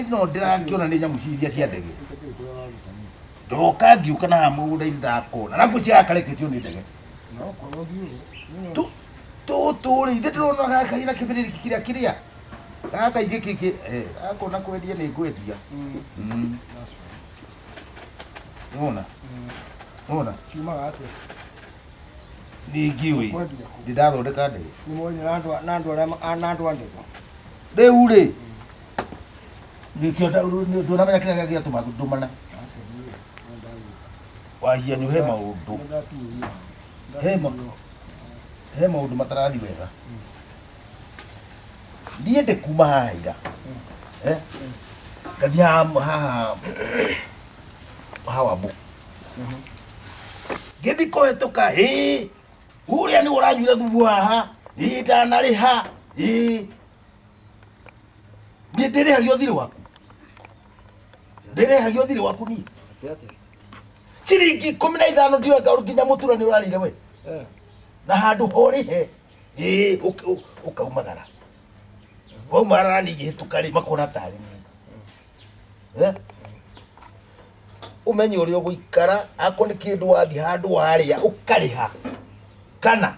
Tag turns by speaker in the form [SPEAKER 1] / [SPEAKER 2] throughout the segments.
[SPEAKER 1] Ĩno ndĩrakĩona nĩ nyamũ iria cia ndege. Ndoka ngiũka na haha mũgũnda-inĩ ndakona na ngwĩciria gakareketio nĩ ndege. Tũtũ rĩ, ithe ndĩrona gaka ina kĩbĩrĩrĩki kĩrĩa kĩrĩa gaka ingĩ kĩkĩ gakona kwendia nĩ ngwendia. Nĩwona? Nĩwona?
[SPEAKER 2] Ciumaga atĩa?
[SPEAKER 1] Ningĩ
[SPEAKER 2] Kwendia kũ?
[SPEAKER 1] ndĩ ndathondeka ndege.
[SPEAKER 2] Nĩ mwendia na andũ a- na andũ arĩa ma- a- na andũ a ndege.
[SPEAKER 1] Rĩu rĩ, nĩkĩo ndũnamenya kĩrĩa gĩatũma ndũmana. Wahianyũ he maũndũ. He ma he maũndũ matarathi wega. Niĩ ndĩ kuma haha ira. Eh? Ngathiĩ haha haha haha Wambu. Ngĩthiĩ kũhĩtũka ĩ ũrĩa nĩ ũranyuire thubu haha ĩ ndanarĩha ĩ niĩ ndĩrĩhagio thirĩ waku, ndĩrĩhagio thirĩ waku niĩ.
[SPEAKER 2] Atĩa atĩa?
[SPEAKER 1] Ciringi 15 ndiũĩ ngaũrũ nginya mũtura nĩ ũrarĩire we. Na handũ horĩhe ĩ ũkaumagara waumagara na ningĩ hĩtũka rĩ makona tarĩ niĩ. Eh? Ũmenye ũrĩa ũgũikara akorwo nĩ kĩndũ wathiĩ handũ warĩa ũkarĩha kana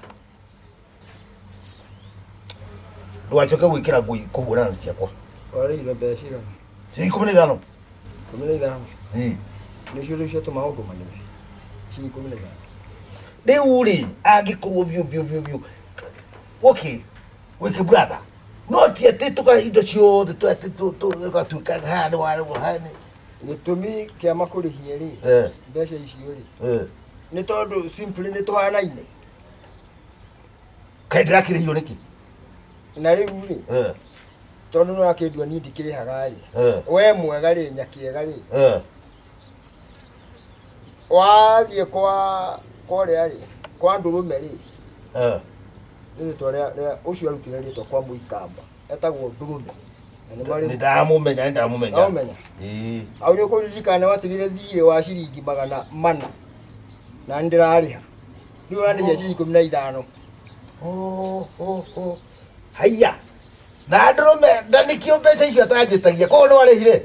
[SPEAKER 1] ndũgacoke gwĩkĩra ngui kũhũrana ciakwa.
[SPEAKER 2] Warĩire mbeca cigana?
[SPEAKER 1] Ciringi 15.
[SPEAKER 2] 15.
[SPEAKER 1] Ĩ.
[SPEAKER 2] Nĩcio rĩu ciatũma ũndũ manene. Ciringi 15.
[SPEAKER 1] Rĩu rĩ angĩkorwo biũ biũ biũ biũ okay wĩke brother no ti atĩ tũka indo ciothe atĩ tũgatuĩka haha nĩ warĩgwo haha nĩ
[SPEAKER 2] Gĩtũmi kĩa makũrĩhie rĩ, mbeca icio rĩ, nĩ tondũ simply nĩ tũhanaine.
[SPEAKER 1] Kaĩ ndĩrakĩrĩhio nĩkĩ?
[SPEAKER 2] Na rĩu rĩ, tondũ nĩ ũrakĩndua niĩ ndikĩrĩhaga rĩ, we mwega rĩ, nyakĩega rĩ, wathiĩ kwa kũrĩa rĩ, kwa ndũrũme rĩ, nĩ rĩtwa rĩa ũcio arutire rĩtwa kwa mũikamba, etagwo ndũrũme. Na nĩ marĩ
[SPEAKER 1] Nĩ ndamũmenya, nĩ ndamũmenya.
[SPEAKER 2] Wamũmenya?
[SPEAKER 1] Ĩĩ.
[SPEAKER 2] Hau nĩ ũkũririkana watigire thiirĩ wa ciringi 400 na nĩ ndĩrarĩha. Rĩu ũrandĩhia ciringi 15.
[SPEAKER 1] Oh, oh, oh. Haiya. Na ndũrũme na nĩkĩo mbeca icio atanjĩtagia. Koguo nĩ warĩhire?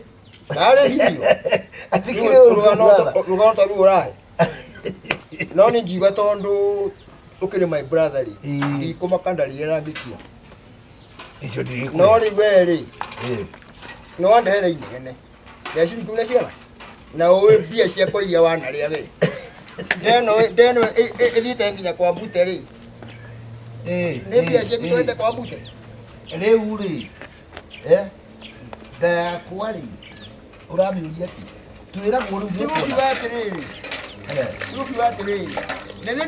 [SPEAKER 2] Ndarĩhirio.
[SPEAKER 1] Atikĩrĩ ũru brother.
[SPEAKER 2] Rũgano ta rũu ũrahe. No nĩ ngiuga tondũ ũkĩrĩ my brother rĩ,
[SPEAKER 1] Ĩĩ.
[SPEAKER 2] ndikũmaka ndarĩre na ngĩkua.
[SPEAKER 1] Icio ndirĩ.
[SPEAKER 2] No rĩu we rĩ,
[SPEAKER 1] Ĩĩ.
[SPEAKER 2] nĩ wandehere inegene rĩa ciringi ikũmi na cigana na ũĩ mbia ciakwa iria wanarĩa we. Ndeno ndeno ĩthiĩte nginya kwa mbute rĩ.
[SPEAKER 1] Ĩĩ.
[SPEAKER 2] Nĩ mbia ciaku twende kwa mbute.
[SPEAKER 1] Rĩu rĩ, nda yakwa rĩ, ũramĩũria kĩ? Twĩragwo rĩu
[SPEAKER 2] Rĩu
[SPEAKER 1] nĩũkuona.
[SPEAKER 2] ũkiuga atĩrĩrĩ, rĩu ũkiuga atĩrĩrĩ, na nĩ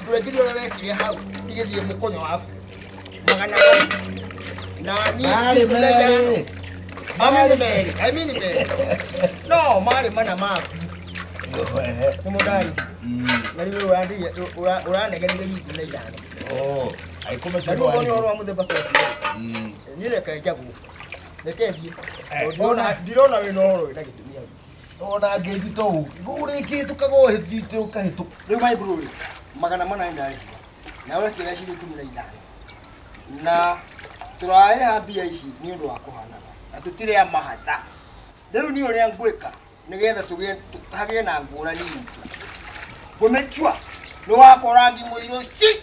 [SPEAKER 2] ndwekire ũrĩa wekire hau igĩthiĩ mũkonyo waku 400 na niĩ
[SPEAKER 1] Marĩ
[SPEAKER 2] 15.
[SPEAKER 1] merĩ.
[SPEAKER 2] Amini merĩ, amini merĩ. No marĩ 4 maku. Nĩ mũndari. Na rĩu ũranegenire 15.
[SPEAKER 1] Oh, aikũme
[SPEAKER 2] Na rĩu ũyũ ũhoro wa mũthemba ta ũcio. Niĩ reke njagwo. Reke thiĩ. Ndirona wĩna ũhoro wĩna gĩtũmi hau.
[SPEAKER 1] Ona ngĩthi to ũũ. Ũrĩkĩhĩtũkaga ũhĩtĩte ũkahĩtũka.
[SPEAKER 2] Rĩu my bro rĩ, 400 ndarĩhia. Na ũrekĩra ciringi 15. Na tũrarĩha mbia ici nĩ ũndũ wa kũhanana. Na tũtirĩ a mahata. Rĩu niĩ ũrĩa ngwĩka nĩgetha tũgĩe hagĩe na ngũrani itũ. Ngũmĩchua nĩ wakwa rangi mũirũ ci.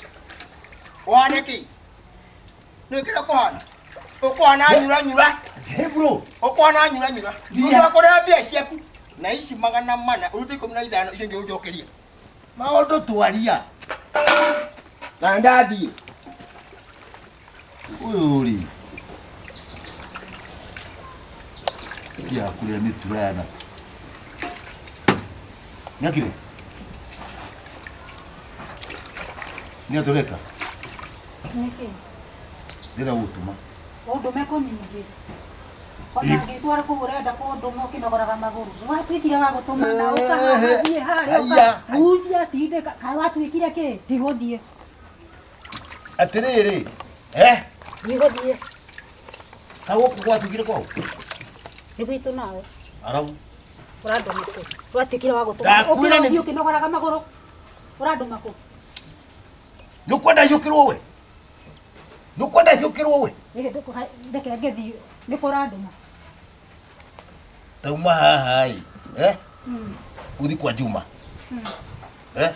[SPEAKER 2] Ũhane kĩ? Nĩ kĩrĩa ũkũhana? Ũkũhana nyura nyura.
[SPEAKER 1] Hey bro.
[SPEAKER 2] Ũkũhana nyura nyura.
[SPEAKER 1] Mbia.
[SPEAKER 2] Ũndũ wa kũrĩha mbia ciaku na ici 400 ũrute 15 icio ingĩ ũnjokerie.
[SPEAKER 1] Maũndũ twaria.
[SPEAKER 2] Na ndathiĩ.
[SPEAKER 1] Ũyũ rĩ. Ya kũrĩa mĩtura yana. Nyakire. Nĩ atũreka?
[SPEAKER 3] Nĩkĩ?
[SPEAKER 1] Ndĩrenda gũgũtũma.
[SPEAKER 3] Ũndũme kũ ningĩ? Ona angĩtwara kũu ũrenda kũndũma ũkĩnogoraga magũrũ. Watuĩkire wa gũtũmana ũkahathiĩ harĩa
[SPEAKER 1] Haiya.
[SPEAKER 3] ũkagucia tindĩka. Kaĩ watuĩkire kĩ? Ndigũthiĩ.
[SPEAKER 1] Atĩrĩrĩ.
[SPEAKER 3] Ndigũthiĩ.
[SPEAKER 1] Kaĩ gũkũ gwatuĩkire kwao?
[SPEAKER 3] Nĩ gwitũ nawe.
[SPEAKER 1] Arau.
[SPEAKER 3] Ũrandũma kũ? Watuĩkire wa gũtũmana.
[SPEAKER 1] Ndakwĩra nĩ-
[SPEAKER 3] Ũkĩra ũthiĩ ũkĩnogoraga magũrũ. Ũrandũma kũ?
[SPEAKER 1] Nĩ ũkwenda hiũkĩrwo we? Nĩ ũkwenda hiũkĩrwo we?
[SPEAKER 3] Reke ngĩthiĩ. Nĩ kũ ũrandũma?
[SPEAKER 1] Tauma haha ĩ. Eh? Uthi kwa Juma. Eh?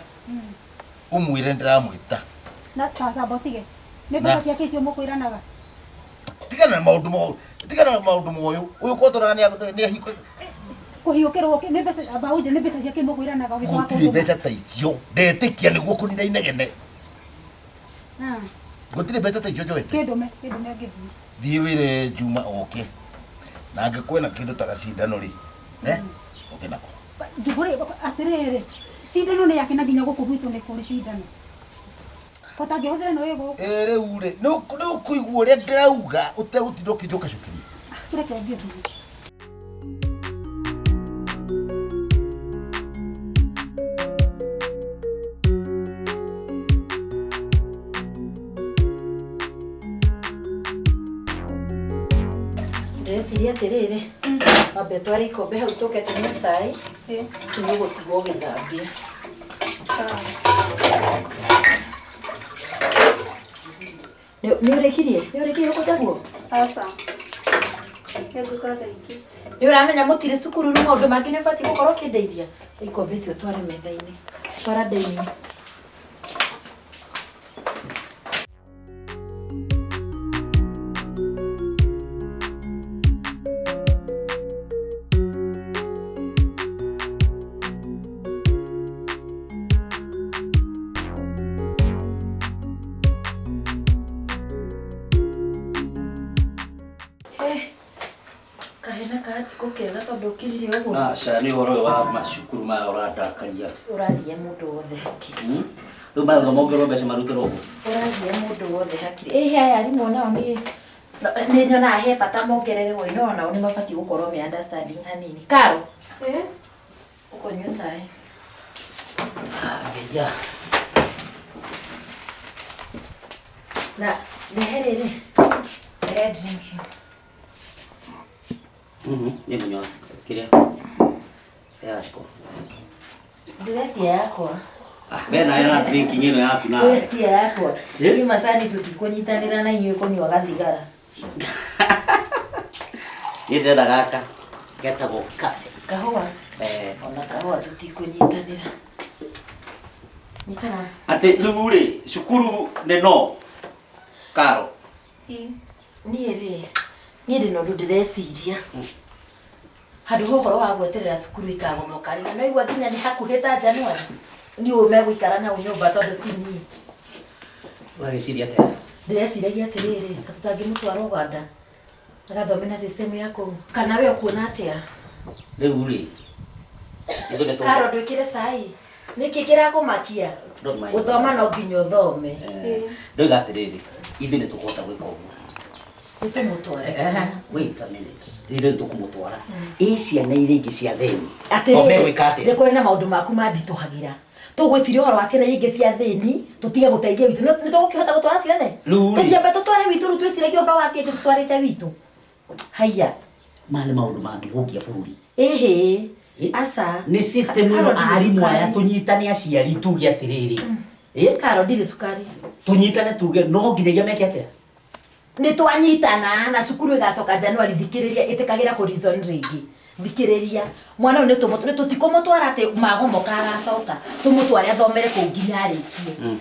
[SPEAKER 1] Umwĩre ndĩramwĩta.
[SPEAKER 3] Na tamba ũtige. Nĩ mbeca ciake icio mũkwĩranaga.
[SPEAKER 1] Tigana na maũndũ mo. Tigana na maũndũ moyũ. Ũyũ kotora nĩ ahiko.
[SPEAKER 3] Kũhiũkĩrwo nĩ mbeca amba ũnjĩre nĩ mbeca ciake mũkwĩranaga ũgĩcoka
[SPEAKER 1] Gũtirĩ mbeca ta icio. Ndetĩkia nĩguo kũnina inegene. Gũtirĩ mbeca ta icio njoete.
[SPEAKER 3] Kĩndũme, kĩndũme ngĩthiĩ.
[SPEAKER 1] Thiĩ wĩre Juma oke. Na angĩkorwo ena kĩndũ ta gacindano rĩ. Eh? Oke nako.
[SPEAKER 3] Njugũrĩ atĩrĩrĩ, cindano nĩ yake na nginya gũkũ gwitũ nĩ kũrĩ cindano. Ũtangĩhũthĩra ĩno ĩ gũkũ.
[SPEAKER 1] Ĩ rĩu rĩ, nĩ ũkũigua ũrĩa ndĩrauga ũtegũtinda ũkĩnjokacokeria.
[SPEAKER 3] Kĩreke ngĩthiĩ.
[SPEAKER 4] Ndĩreciria atĩrĩrĩ, wambe ũtware ikombe hau tũke tũnyue cai, ici nĩ ũgũtigwo ũgĩthambia. Nĩ ũrĩkirie? Nĩ ũrĩkirie gũkũnja nguo?
[SPEAKER 5] Aca. Nĩngũka thaa ingĩ.
[SPEAKER 4] Nĩ ũramenya mũtirĩ cukuru rĩu maũndũ mangĩ nĩ ũbatiĩ gũkorwo ũkĩndeithia. Ikombe icio ũtware metha-inĩ. Twara dining. Kahena kahatiko kega tondũ ũkirire ũguo.
[SPEAKER 6] Aca nĩ ũhoro ũyũ wa macukuru maya ũrandakaria.
[SPEAKER 4] Ũragia mũndũ wothe hakiri.
[SPEAKER 6] Rĩu mathoma mongerwo mbeca marutĩrwo kũ?
[SPEAKER 4] Ũragia mũndũ wothe hakiri. Ĩhĩ aya arimũ nao nĩ nĩ nyonaga he bata mongererwo no nao nĩ mabatiĩ gũkorwo me understanding hanini. Karo. Ũkũnyua cai.
[SPEAKER 6] Ngeia.
[SPEAKER 4] Na rehe rĩrĩ. Rehe drink.
[SPEAKER 6] Nĩ ngũnyua kĩrĩa ya gaciko.
[SPEAKER 4] Ndĩretia yakwa.
[SPEAKER 6] We nawe na drinking ĩno yaku nawe.
[SPEAKER 4] Ndĩretia yakwa. Rĩu macani tũtikũnyitanĩra na inyuĩ kũnyua gathigara.
[SPEAKER 6] Niĩ ndĩrenda gaka getagwo kabe.
[SPEAKER 4] Kahũa. Ona kahũa tũtikũnyitanĩra. Nyitana.
[SPEAKER 6] Atĩ rĩu rĩ cukuru nĩ no Karo.
[SPEAKER 4] Niĩ rĩ niĩ ndĩna ũndũ ndĩreciria. Handũ ha ũhoro wa gweterera cukuru ikagomoka rĩ, na no igua nginya nĩ hakuhĩ ta January. Niĩ ũyũ megũikara nau nyũmba tondũ ti niĩ.
[SPEAKER 6] Ũragĩciria atĩa?
[SPEAKER 4] Ndĩreciragia atĩrĩrĩ, ta tũtangĩmũtwara Ũganda agathome na system ya kũu. Kana we ũkuona atĩa?
[SPEAKER 6] Rĩu rĩ, ithuĩ nĩ
[SPEAKER 4] Karo ndwĩkĩre cai. Nĩkĩ kĩrakũmakia?
[SPEAKER 6] Don't mind.
[SPEAKER 4] Gũthoma no nginya ũthome.
[SPEAKER 6] Ndoiga atĩrĩrĩ, ithuĩ nĩ tũkũhota gwĩka ũguo.
[SPEAKER 4] Nĩtũmũtware.
[SPEAKER 6] Wait a minute. Ithuĩ nĩ tũkũmũtwara. Ĩ ciana iria ingĩ cia thĩni.
[SPEAKER 4] Atĩrĩrĩ,
[SPEAKER 6] Megwĩka atĩa?
[SPEAKER 4] nĩ kũrĩ na maũndũ maku manditũhagĩra. Tũgwĩciria ũhoro wa ciana iria ingĩ cia thĩni, tũtige gũteithia witũ. Nĩ tũgũkĩhota gũtwara ciothe?
[SPEAKER 6] Rĩu rĩ.
[SPEAKER 4] Tũtiambe tũtware witũ rĩu twĩciragie ũhoro wa ciangĩ tũtwarĩte witũ. Haiya.
[SPEAKER 6] Maya nĩ maũndũ mangĩthũkia bũrũri.
[SPEAKER 4] Ĩhĩ. Aca.
[SPEAKER 6] Nĩ system ĩno arimũ aya tũnyitane aciari tuge atĩrĩrĩ.
[SPEAKER 4] Karo ndirĩ cukari.
[SPEAKER 6] Tũnyitane tuge no nginyagia meke atĩa?
[SPEAKER 4] Nĩ twanyitana na cukuru ĩgacoka January thikĩrĩria ĩtĩkagĩra kũ reason rĩngĩ. Thikĩrĩria mwana ũyũ nĩ tũtikũmũtwara atĩ magomoka agacoka tũmũtware athomere kũu nginya arĩkie.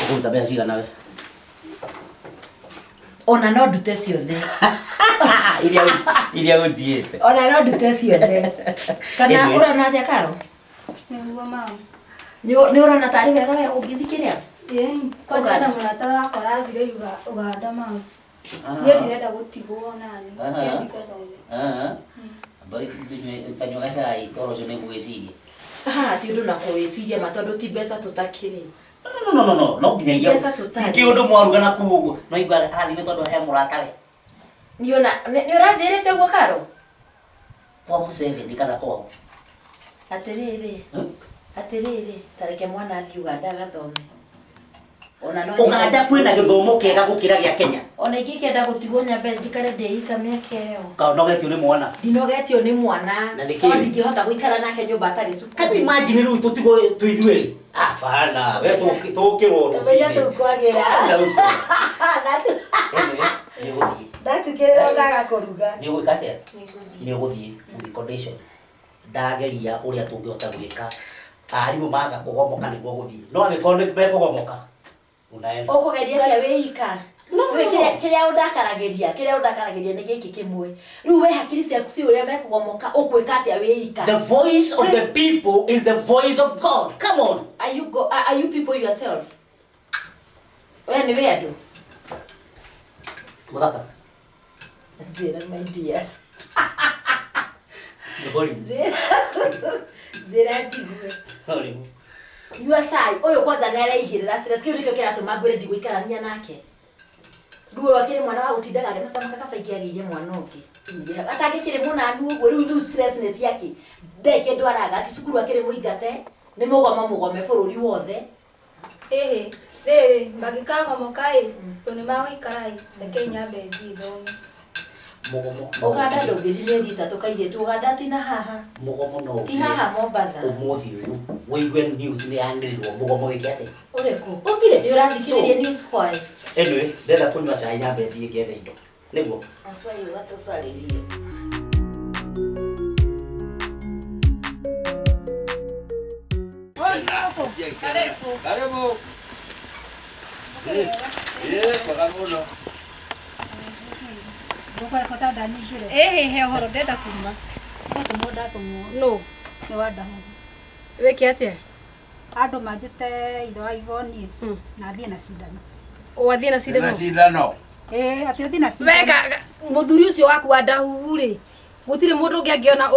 [SPEAKER 6] Ũkũruta mbeca cigana we?
[SPEAKER 4] Ona no ndute ciothe.
[SPEAKER 6] Iria ũnjiyĩte.
[SPEAKER 4] Ona no ndute ciothe. Kana ũrona atĩa Karo?
[SPEAKER 5] Nĩguo mama.
[SPEAKER 4] Nĩ ũrona tarĩ wega we ũngĩthikĩrĩria?
[SPEAKER 5] Ĩni, kwanja na mũrata wakwa arathire Uganda mama. Niĩ ndirenda gũtigwo nani. Ngethiĩ ngathome.
[SPEAKER 6] Kanyua gacai ũhoro ũcio nĩngũgĩciria.
[SPEAKER 4] Haha ti ũndũ na kũwĩciria ma tondũ ti mbeca tũtakĩrĩ.
[SPEAKER 6] No no no no nginyagia
[SPEAKER 4] Mbeca tũtarĩ.
[SPEAKER 6] ti kĩũndũ mwaruga na kũu ũguo. No igua arathire tondũ he mũratawe.
[SPEAKER 4] Niona nĩ ũranjĩrĩte ũguo Karo?
[SPEAKER 6] Kwa Museveni kana kwao.
[SPEAKER 4] Atĩrĩrĩ. Atĩrĩrĩ, ta reke mwana athiĩ Uganda agathome. Ona no
[SPEAKER 6] Uganda kwĩna gĩthomo kĩega gũkĩra gĩa Kenya.
[SPEAKER 4] Ona ingĩkĩenda gũtigwo nyambe njikare ndĩika mĩaka ĩyo.
[SPEAKER 6] Kaũnogetio nĩ mwana.
[SPEAKER 4] Ndinogetio nĩ mwana.
[SPEAKER 6] Na nĩkĩ?
[SPEAKER 4] Tondũ ndingĩhota gũikara nake nyũmba atarĩ cukuru.
[SPEAKER 6] Can you imagine rĩu tũtigwo twĩ ithuerĩ? Abana, we tũkĩrwo
[SPEAKER 4] Tũmenya
[SPEAKER 6] rũcinĩ.
[SPEAKER 4] tũkwagĩra.
[SPEAKER 6] Nĩ gũthiĩ.
[SPEAKER 4] Ndatukĩrĩra ũkaga kũruga.
[SPEAKER 6] Nĩ ũgwĩka atĩa? Nĩ ũgũthiĩ with condition. Ndageria ũrĩa tũngĩhota gwĩka. Arimũ maga kũgomoka nĩguo gũthiĩ. No angĩkorwo nĩ mekũgomoka, unaenda.
[SPEAKER 4] Ũkũgeria atĩa wĩika? Kĩrĩa ũndakaragĩria, kĩrĩa ũndakaragĩria nĩ gĩkĩ kĩmwe. Rĩu we hakiri ciaku ci ũrĩa mekũgomoka, ũkwĩka atĩa wĩika?
[SPEAKER 6] The voice of the people is the voice of God. Come on.
[SPEAKER 4] Are you go, are you people yourself? We nĩ we andũ?
[SPEAKER 6] Mũthaka.
[SPEAKER 4] Njĩra my dear.
[SPEAKER 6] Ũrimũ.
[SPEAKER 4] Njĩra njigue.
[SPEAKER 6] Ũrimũ.
[SPEAKER 4] Nyua cai. Ũyũ kwanza nĩ areigĩrĩra stress. Kĩu nĩkĩo kĩratũma ngwĩre ndigũikarania nake. Rĩu akĩrĩ mwana wa gũtindaga agĩtata kaba ingĩagĩire mwana ũngĩ. Atangĩkĩrĩ mũnanu ũguo rĩu rĩu stress nĩ ciake. Ndarĩ kĩndũ araga ati cukuru akĩrĩ mũingate nĩ mũgomo mũgome bũrũri wothe.
[SPEAKER 5] Ĩhĩ, rĩrĩ mangĩkagomoka ĩ, tondũ nĩ magũikara ĩ, reke nyambe thiĩ thome.
[SPEAKER 6] Mũgomo.
[SPEAKER 4] Ũganda ndũngĩthiĩ mĩeri ĩtatũ kairĩtu, Ũganda ti na haha.
[SPEAKER 6] Mũgomo no
[SPEAKER 4] Ti haha Mombatha.
[SPEAKER 6] Ũmũthĩ ũyũ wĩigue news nĩ yanĩrĩrwo mũgomo wĩke atĩa?
[SPEAKER 4] Ũrĩkũ?
[SPEAKER 6] Ũthire.
[SPEAKER 4] Nĩ ũrathikĩrĩria news why?
[SPEAKER 6] Anyway, ndĩrenda kũnyua cai nyambe thiĩ ngethe indo. Nĩguo.
[SPEAKER 4] Acai ũgatũcarĩrie.
[SPEAKER 7] Karibu. Karibu. Kwega mũno.
[SPEAKER 5] Ĩhĩ, he ũhoro ndĩrenda kuma. Nũ?
[SPEAKER 3] Nĩ Wandahuhu.
[SPEAKER 5] Wĩke atĩa?
[SPEAKER 3] Andũ manjĩte ithe wa Ivoni na thiĩ na cindano.
[SPEAKER 5] Wathiĩ na cindano?
[SPEAKER 7] Na cindano.
[SPEAKER 3] Ĩĩ, atĩ ũthiĩ na cindano.
[SPEAKER 5] Weka mũthuri ũcio waku wa Ndahuhu rĩ, gũtirĩ mũndũ ũngĩ angĩona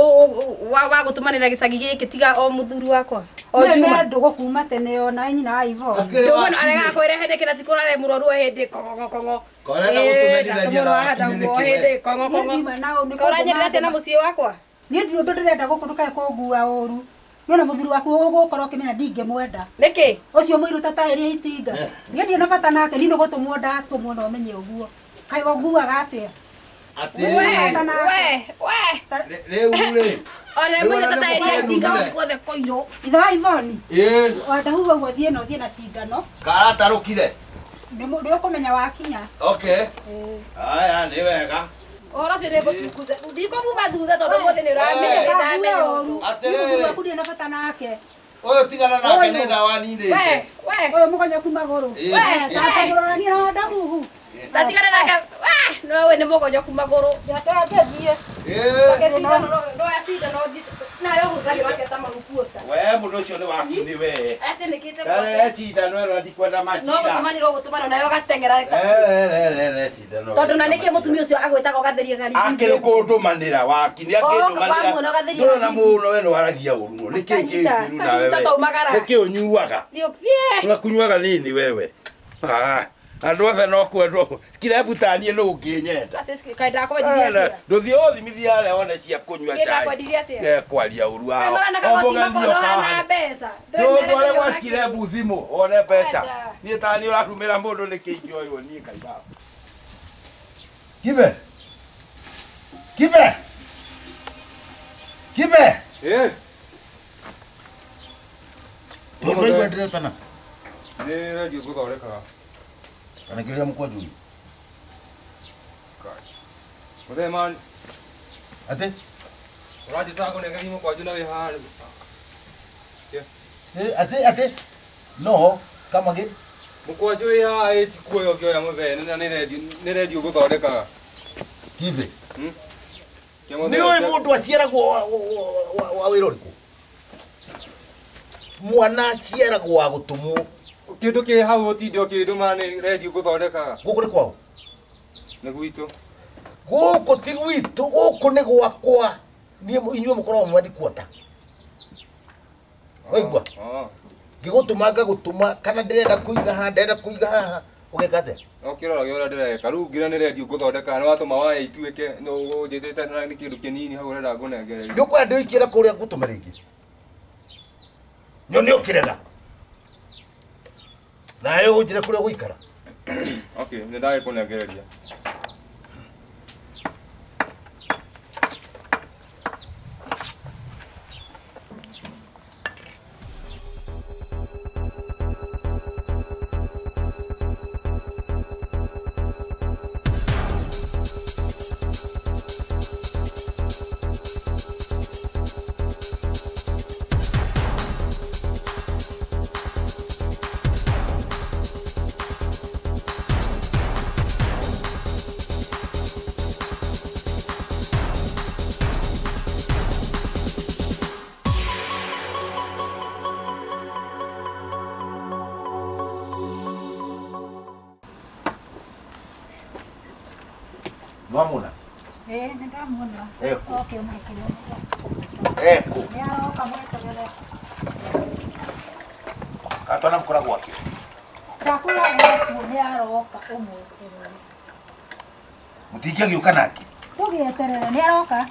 [SPEAKER 5] wa gũtũmanĩra gĩcagi gĩkĩ tiga o mũthuri wakwa. O Juma.
[SPEAKER 3] Nĩ ndũgũ kuma tene ona nyina wa Ivoni.
[SPEAKER 5] Ndũgũ aregaga kwĩrehe nĩkĩ na ti kũrare mũrwaru o hĩndĩ kong'o kong'o.
[SPEAKER 7] Korenda gũtũmenithania na wakiri nĩkĩ we?
[SPEAKER 5] Kong'o kong'o.
[SPEAKER 3] Niĩ nao nĩ
[SPEAKER 5] Ũranyendera atĩa na mũciĩ wakwa?
[SPEAKER 3] Niĩ ndirĩ ũndũ ndĩrenda gũkũ ndũkae kũngua ũru. Niĩ na mũthuri waku ũgũkorwo ũkĩmenya ndingĩmwenda.
[SPEAKER 5] Nĩkĩ?
[SPEAKER 3] Ũcio mũirũ ta taĩri itinga. Niĩ ndirĩ na bata nake, niĩ nĩ gũtũmwo ndatũmwo na ũmenye ũguo. Kaĩ ũnguaga atĩa?
[SPEAKER 7] Atĩrĩrĩ.
[SPEAKER 5] We, we.
[SPEAKER 7] Rĩu rĩ.
[SPEAKER 5] Ona mũirũ ta taĩri itinga guothe koirũ.
[SPEAKER 3] Ithe wa Ivoni.
[SPEAKER 7] Ĩĩ.
[SPEAKER 3] Wandahuhu ũguo thiĩ na ũthiĩ na cindano.
[SPEAKER 7] Karatarũkire.
[SPEAKER 3] Nĩ ũkũmenya wakinya.
[SPEAKER 7] Okay. Aya, nĩ wega.
[SPEAKER 5] Ũhoro ũcio nĩngũcukuca. Ndikũmuma thutha tondũ ũmũthĩ nĩ ũramenya nĩ ndamenya ũndũ.
[SPEAKER 7] Atĩrĩrĩ.
[SPEAKER 3] Mũthuri waku ndirĩ na bata nake.
[SPEAKER 7] Ũyũ tigana nake nĩ ndawa ninĩte.
[SPEAKER 5] We, we.
[SPEAKER 3] Ũyũ mũgonyoku magũrũ.
[SPEAKER 7] We,
[SPEAKER 3] we. Na Wandahuhu.
[SPEAKER 5] Ndatigana nake. We, no we nĩ mũgonyoku magũrũ.
[SPEAKER 3] Reke thiĩ.
[SPEAKER 7] Ĩĩ.
[SPEAKER 5] Cindano ndoya cindano nayo hũthagĩra atĩa ta magukuosta.
[SPEAKER 7] We mũndũ ũcio nĩ waku nĩ we.
[SPEAKER 5] Atĩnĩkĩte
[SPEAKER 7] Kare cindano ĩno ndikwenda
[SPEAKER 5] No
[SPEAKER 7] macina.
[SPEAKER 5] gũtũmanĩrwo gũtũmanwo nayo gateng'era.
[SPEAKER 7] Re cindano.
[SPEAKER 5] Tondũ na nĩkĩ mũtumia ũcio agwĩtaga ũgatheria gari.
[SPEAKER 7] Akĩrĩ kũndũmanĩra waki nĩ akĩndũmanĩra.
[SPEAKER 5] Wamwona ũgatheria
[SPEAKER 7] Ndũrona mũno we nĩwaragia ũru mũno. Nĩkĩ kĩũru nawe we? Nĩkĩ ũnyuaga?
[SPEAKER 5] Thiĩ ũthiĩ.
[SPEAKER 7] Ũrakunyuaga nini wewe? Ah, andũ othe no kwendwo. Kirebu ta niĩ nũ ũngĩnyenda.
[SPEAKER 5] Atĩ kaĩ ndakwendirie atĩa?
[SPEAKER 7] Ndũthiĩ ũthimithie harĩa wone cia kũnyua
[SPEAKER 5] Kĩ
[SPEAKER 7] chai.
[SPEAKER 5] ndakwendirie atĩa?
[SPEAKER 7] Kwaria ũru wao.
[SPEAKER 5] Marona kagoti makono hana mbeca.
[SPEAKER 7] Ndũtware gwa kirebu thimũ wone mbeca. Niĩ ta niĩ ũrarumĩra mũndũ nĩkĩ ingĩoywo niĩ kaibao. Kibe. Kibe. Kibe.
[SPEAKER 8] Eh.
[SPEAKER 1] Tondũ igua ndĩretana.
[SPEAKER 8] Nĩ radio ngũthondekaga.
[SPEAKER 1] Kana kĩrĩa mũkwanjũ.
[SPEAKER 8] Mũthee man.
[SPEAKER 1] Atĩ?
[SPEAKER 8] Ũranjĩtaga kũnengera mũkwanjũ na wĩ haha.
[SPEAKER 1] Atĩ atĩ. No, come again.
[SPEAKER 8] Mũkwanjũ wĩ haha ĩ ti kuoya ũngĩoya mũthee na nĩ radio ngũthondekaga.
[SPEAKER 1] Kibe. Nĩ ũĩ mũndũ aciaragwo wa wĩra ũrĩkũ? Mwana aciaragwo wa gũtũmwo.
[SPEAKER 8] Kĩndũ kĩ hau ũtinde ũkĩndũma nĩ radio ngũthondekaga.
[SPEAKER 1] Gũkũ nĩ kwao?
[SPEAKER 8] Nĩ gwitũ.
[SPEAKER 1] Gũkũ ti gwitũ, gũkũ nĩ gwakwa. Niĩ inyuĩ mũkoragwo mwathi kuota. Waigua? Ngĩgũtũma ngagũtũma kana ndĩrenda kũiga haha, ndĩrenda kũiga haha, ũgeka atĩa?
[SPEAKER 8] Ũkĩroraga ũrĩa ndĩreka. Rĩu nginya nĩ radio ngũthondekaga nĩ watũma waya ituĩke ũnjĩtĩte nĩ kĩndũ kĩnini hau ũrenda ngũnengererie.
[SPEAKER 1] Nĩũkwenda ndĩũikie kũrĩa ngũtũme rĩngĩ? Nyone ũkĩrega. Nawe ũnjĩre kũrĩa ũgũikara.
[SPEAKER 8] Okay, nĩ ndagĩkũnengereria.
[SPEAKER 1] Nĩwamwona?
[SPEAKER 3] Ĩĩ nĩ ndamuona.
[SPEAKER 1] Ekũ?
[SPEAKER 3] Oke ũmweterere.
[SPEAKER 1] Ekũ?
[SPEAKER 3] Nĩ aroka mweterere.
[SPEAKER 1] Kana twana gwake?
[SPEAKER 3] Ndakwĩra ekuo nĩ aroka ũmweterere.
[SPEAKER 1] Mũtingĩagĩũka nake?
[SPEAKER 3] Tũgĩeterere nĩ aroka.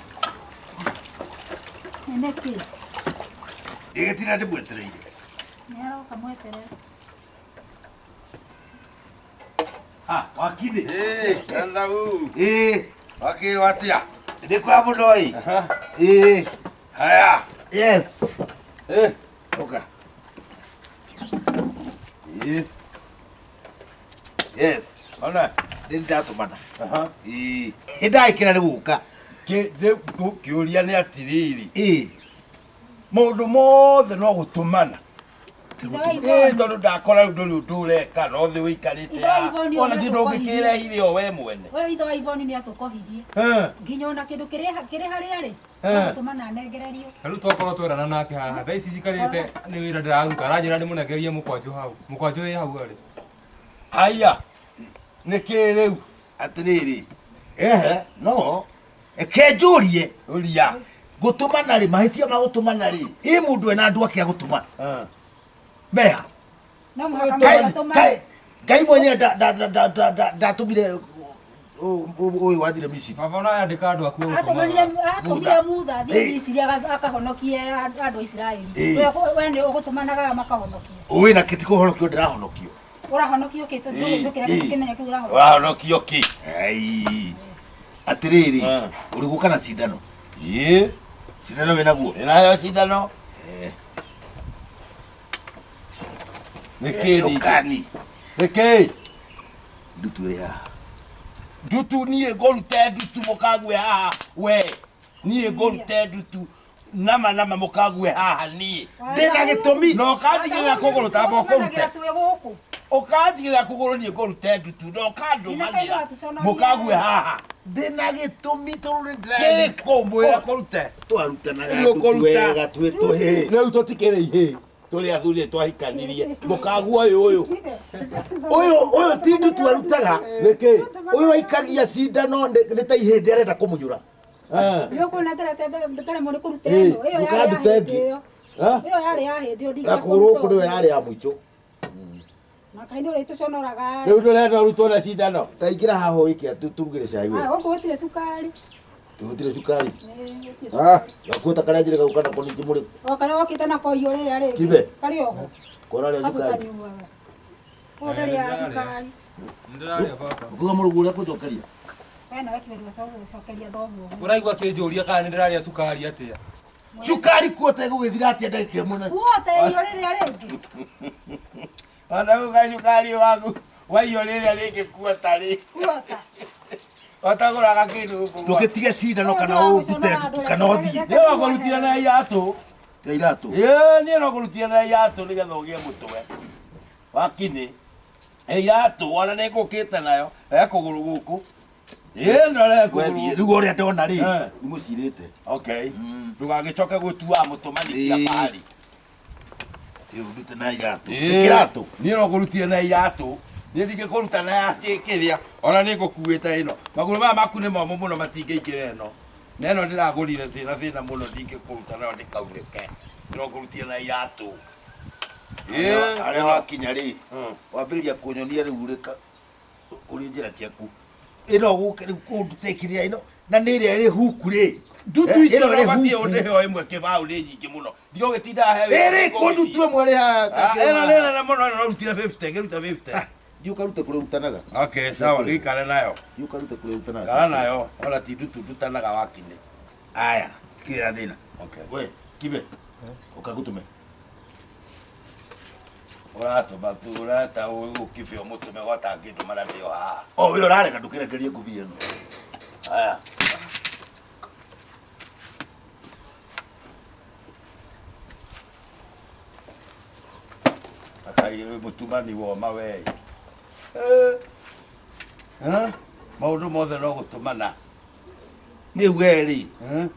[SPEAKER 3] Nĩ nĩkĩ?
[SPEAKER 1] Ndĩgĩtinda ndĩmwetereire.
[SPEAKER 3] Nĩ aroka mweterere.
[SPEAKER 1] Ah, wakili.
[SPEAKER 7] Eh, Nandau.
[SPEAKER 1] Eh,
[SPEAKER 7] Wakili atia?
[SPEAKER 1] Nĩ kwa mũno ĩ. Eh.
[SPEAKER 7] Haya.
[SPEAKER 1] Yes.
[SPEAKER 7] Eh,
[SPEAKER 1] Ũka.
[SPEAKER 7] Eh.
[SPEAKER 1] Yes.
[SPEAKER 7] Ona.
[SPEAKER 1] Nĩ ndatũmana.
[SPEAKER 7] Aha.
[SPEAKER 1] Ĩĩ. Nĩndagĩkĩra nĩ gũka.
[SPEAKER 7] Kĩũria nĩ atĩrĩrĩ.
[SPEAKER 1] Ĩĩ.
[SPEAKER 7] Maũndũ mothe no gũtũmana.
[SPEAKER 3] Ĩĩ,
[SPEAKER 7] Ĩĩ tondũ ndakora rĩu ndũrĩ ũndũ ũreka no thĩ wĩikarĩte
[SPEAKER 3] Ithe wa
[SPEAKER 7] haha.
[SPEAKER 3] Ivoni
[SPEAKER 7] Ona ti
[SPEAKER 3] ũrĩa
[SPEAKER 7] ndũngĩkĩrehire o we mwene.
[SPEAKER 3] We ithe wa Ivoni nĩ atũkohirie.
[SPEAKER 7] Eh.
[SPEAKER 3] Nginya ona kĩndũ kĩrĩ harĩa rĩ.
[SPEAKER 7] Eh.
[SPEAKER 3] Tũmana anengererio.
[SPEAKER 8] Na rĩu twakorwo twerana nake haha thaa ici njikarĩte nĩ wĩra ndĩraruta aranjĩra ndĩmũnengerie mũkwanjũ hau mũkwanjũ wĩ hau arĩ
[SPEAKER 7] Haya. Nĩ kĩ rĩu?
[SPEAKER 1] Atĩrĩrĩ. Ehe, no. Eke njũrie.
[SPEAKER 7] Ũria.
[SPEAKER 1] Gũtũmana rĩ, mahĩtia ma gũtũmana rĩ, ĩ mũndũ ena andũ ake a gũtũmana. Meha.
[SPEAKER 3] No mũhaka
[SPEAKER 1] Ngai-
[SPEAKER 3] mũndũ atũmane.
[SPEAKER 1] Ngai- Ngai mwenyewe ndatũmire ũyũ wathire Misiri.
[SPEAKER 8] Baba ona yandĩka andũ aku a
[SPEAKER 3] Atũmanire
[SPEAKER 8] gũtũmaga.
[SPEAKER 3] atũmire Mutha athiĩ
[SPEAKER 1] Ĩĩ.
[SPEAKER 3] Misiri akahonokie andũ a Isiraeli.
[SPEAKER 1] Ĩĩ.
[SPEAKER 3] We nĩ ũgũtũmanaga makahonokia.
[SPEAKER 1] Ũĩ na kĩ ti kũhonokio ndĩrahonokio.
[SPEAKER 3] Ũrahonokio kĩ
[SPEAKER 1] Ĩĩ,
[SPEAKER 3] tũkĩreka
[SPEAKER 1] ĩĩ.
[SPEAKER 3] tũkĩmenya kĩu ũrahonokio.
[SPEAKER 7] Ũrahonokio kĩ?
[SPEAKER 1] Ai. Atĩrĩrĩ, ũrĩ gũka na cindano.
[SPEAKER 7] Ĩĩ.
[SPEAKER 1] Cindano wĩ naguo?
[SPEAKER 7] Ndĩnayo cindano. Nĩ kĩ ningĩ?
[SPEAKER 1] Ũkani.
[SPEAKER 7] Nĩ kĩ?
[SPEAKER 1] Ndutu ĩrĩ haha.
[SPEAKER 7] Ndutu niĩ ngũrute ndutu mũkague haha we. Niĩ ngũrute ndutu nama nama mũkague haha niĩ.
[SPEAKER 1] Ndĩna gĩtũmi.
[SPEAKER 7] Na ũkanjigĩrĩra kũgũrũ tamba ũkũrute.
[SPEAKER 3] Ũtũmanagĩra twĩ gũkũ.
[SPEAKER 7] Ũkanjigĩrĩra kũgũrũ niĩ ngũrute ndutu na ũkandũmanĩra mũkague haha.
[SPEAKER 1] Ndĩna gĩtũmi tondũ nĩ
[SPEAKER 7] Kĩrĩkũ mwĩra kũrute?
[SPEAKER 1] Twarutanaga
[SPEAKER 7] Rĩu
[SPEAKER 1] ndutu
[SPEAKER 7] ũkũruta.
[SPEAKER 1] wega twĩ tũhĩĩ.
[SPEAKER 7] Rĩu tũtikĩrĩ ihĩĩ. Tũrĩ athuri twahikanirie. Mũkaguo ũyũ ũyũ.
[SPEAKER 1] Ũyũ ũyũ ti ndutu arutaga.
[SPEAKER 7] Nĩkĩ?
[SPEAKER 1] Ũyũ aikagia cindano nĩ ta ihĩndĩ arenda kũmunyũra.
[SPEAKER 3] Nĩ ũkuona ngaremwo nĩ kũruta
[SPEAKER 1] Ĩĩ,
[SPEAKER 3] ĩno. Ĩyo yarĩ ya
[SPEAKER 1] ndũkandute
[SPEAKER 3] hĩndĩ
[SPEAKER 1] ĩngĩ.
[SPEAKER 3] ĩyo. Ĩyo yarĩ ya hĩndĩ ĩyo
[SPEAKER 1] Na kũgũrũ gũkũ nĩwe ĩrarĩ ya mũico.
[SPEAKER 3] Na kaĩ nĩ ũrĩtũconoraga.
[SPEAKER 7] Rĩu ndũrenda ũrutwo na cindano.
[SPEAKER 1] Ta ingĩra haha ũĩke atĩ tũrugĩre cai we.
[SPEAKER 3] Ah, gũkũ gũtirĩ cukari.
[SPEAKER 1] Tũgũtirĩ cukari.
[SPEAKER 3] Ĩĩ, gũtirĩ
[SPEAKER 1] Ah,
[SPEAKER 3] cukari.
[SPEAKER 1] gakuota karĩa njĩrĩ gauka nako ningĩ mũrĩ
[SPEAKER 3] O karĩa wokĩte nako irio rĩrĩa rĩngĩ.
[SPEAKER 1] Kibe.
[SPEAKER 3] Karĩ oho.
[SPEAKER 1] kora rĩa cukari.
[SPEAKER 3] Gatũtanyuaga. Ũyũ ndarĩaga cukari.
[SPEAKER 8] Nĩndĩrarĩa baba.
[SPEAKER 1] Ũkuga mũrũguo ũrĩa kũnjokeria.
[SPEAKER 3] We nawe kĩbeti gũcokeria thoguo.
[SPEAKER 8] Ũraigua akĩnjũria kana nĩndĩrarĩa cukari atĩa?
[SPEAKER 1] Cukari kuota ĩgũgĩthira atĩa ndagĩka ĩmwe na
[SPEAKER 3] Kuota irio rĩrĩa rĩngĩ.
[SPEAKER 7] Ona rĩu gacukari waku waiywo rĩrĩa rĩngĩ kuota rĩ.
[SPEAKER 3] Kuota.
[SPEAKER 7] Ũtagũraga kĩndũ gũkũ.
[SPEAKER 1] ndũgĩtige cindano kana ũndute ndutu kana ũthiĩ.
[SPEAKER 7] Niĩ no ngũrutire na iratũ.
[SPEAKER 1] Ya iratũ.
[SPEAKER 7] Ĩĩ niĩ no ngũrutire na iratũ nĩgetha ũgĩe mũtwe. Wakinĩ. Iratũ ona nĩ ngũkĩte nayo. He kũgũrũ gũkũ. Ĩĩ no re kũgũrũ.
[SPEAKER 1] Wethiĩ. Rĩu ũrĩa ndona rĩ,
[SPEAKER 7] Eh.
[SPEAKER 1] nĩ mũcirĩte.
[SPEAKER 7] Okay. Ndũgagĩcoke gũtua mũtũmani cia
[SPEAKER 1] Ĩĩ.
[SPEAKER 7] pari.
[SPEAKER 1] Ĩ ũndute na iratũ.
[SPEAKER 7] Ĩĩ.
[SPEAKER 1] Kĩratũ.
[SPEAKER 7] Niĩ no ngũrutire na iratũ. Niĩ ndingĩkũruta na ya kĩrĩa ona nĩ ngũkuĩte ĩno. Magũrũ maya maku nĩ momũ mũno matingĩingĩra ĩno. Na ĩno ndĩragũrire ndĩna thĩna mũno ndingĩkũruta nayo ndĩkaunĩke. No ngũrutire na iratũ.
[SPEAKER 1] Ĩĩ, harĩa wakinya rĩ, wambĩrĩria kũnyonia rĩu ũrĩ njĩra ciaku. Ĩno gũkũ rĩu kũndute kĩrĩa ĩno na nĩ ĩrĩa ĩrĩ huku rĩ.
[SPEAKER 7] Ndutu
[SPEAKER 1] Eh,
[SPEAKER 7] icio
[SPEAKER 1] ĩno ĩrĩ
[SPEAKER 7] no batie
[SPEAKER 1] huku.
[SPEAKER 7] ũndĩhe o ĩmwe kĩbaũ nĩ nyingĩ mũno. Ndigũgĩtinda he
[SPEAKER 1] Ĩrĩ kũndutu ĩmwe rĩ haha.
[SPEAKER 7] Ĩno nĩ nene mũno ĩno no rutire 50, ngĩruta 50.
[SPEAKER 1] Thiĩ ũkarute kũrĩa ũrutanaga.
[SPEAKER 7] Okay, sawa, gĩikare nayo.
[SPEAKER 1] Thiĩ ũkarute kũrĩa ũrutanaga.
[SPEAKER 7] Ikara nayo, ona ti ndutu ndutanaga wakinĩ.
[SPEAKER 1] Aya, tikĩrĩ na thĩna.
[SPEAKER 7] Okay.
[SPEAKER 1] We, Kibe. Ũka ngũtũme.
[SPEAKER 7] Ũratũma tu ũreta ũgũkĩbe ũmũtũme gwata ngĩndũmana ndĩo haha.
[SPEAKER 1] O we ũrarega ndũkĩrekerie ngũbi ĩno.
[SPEAKER 7] Aya. Akai mũtumani woma we. Eh. Eh? Maũndũ mothe no gũtũmana.
[SPEAKER 1] Nĩ we rĩ,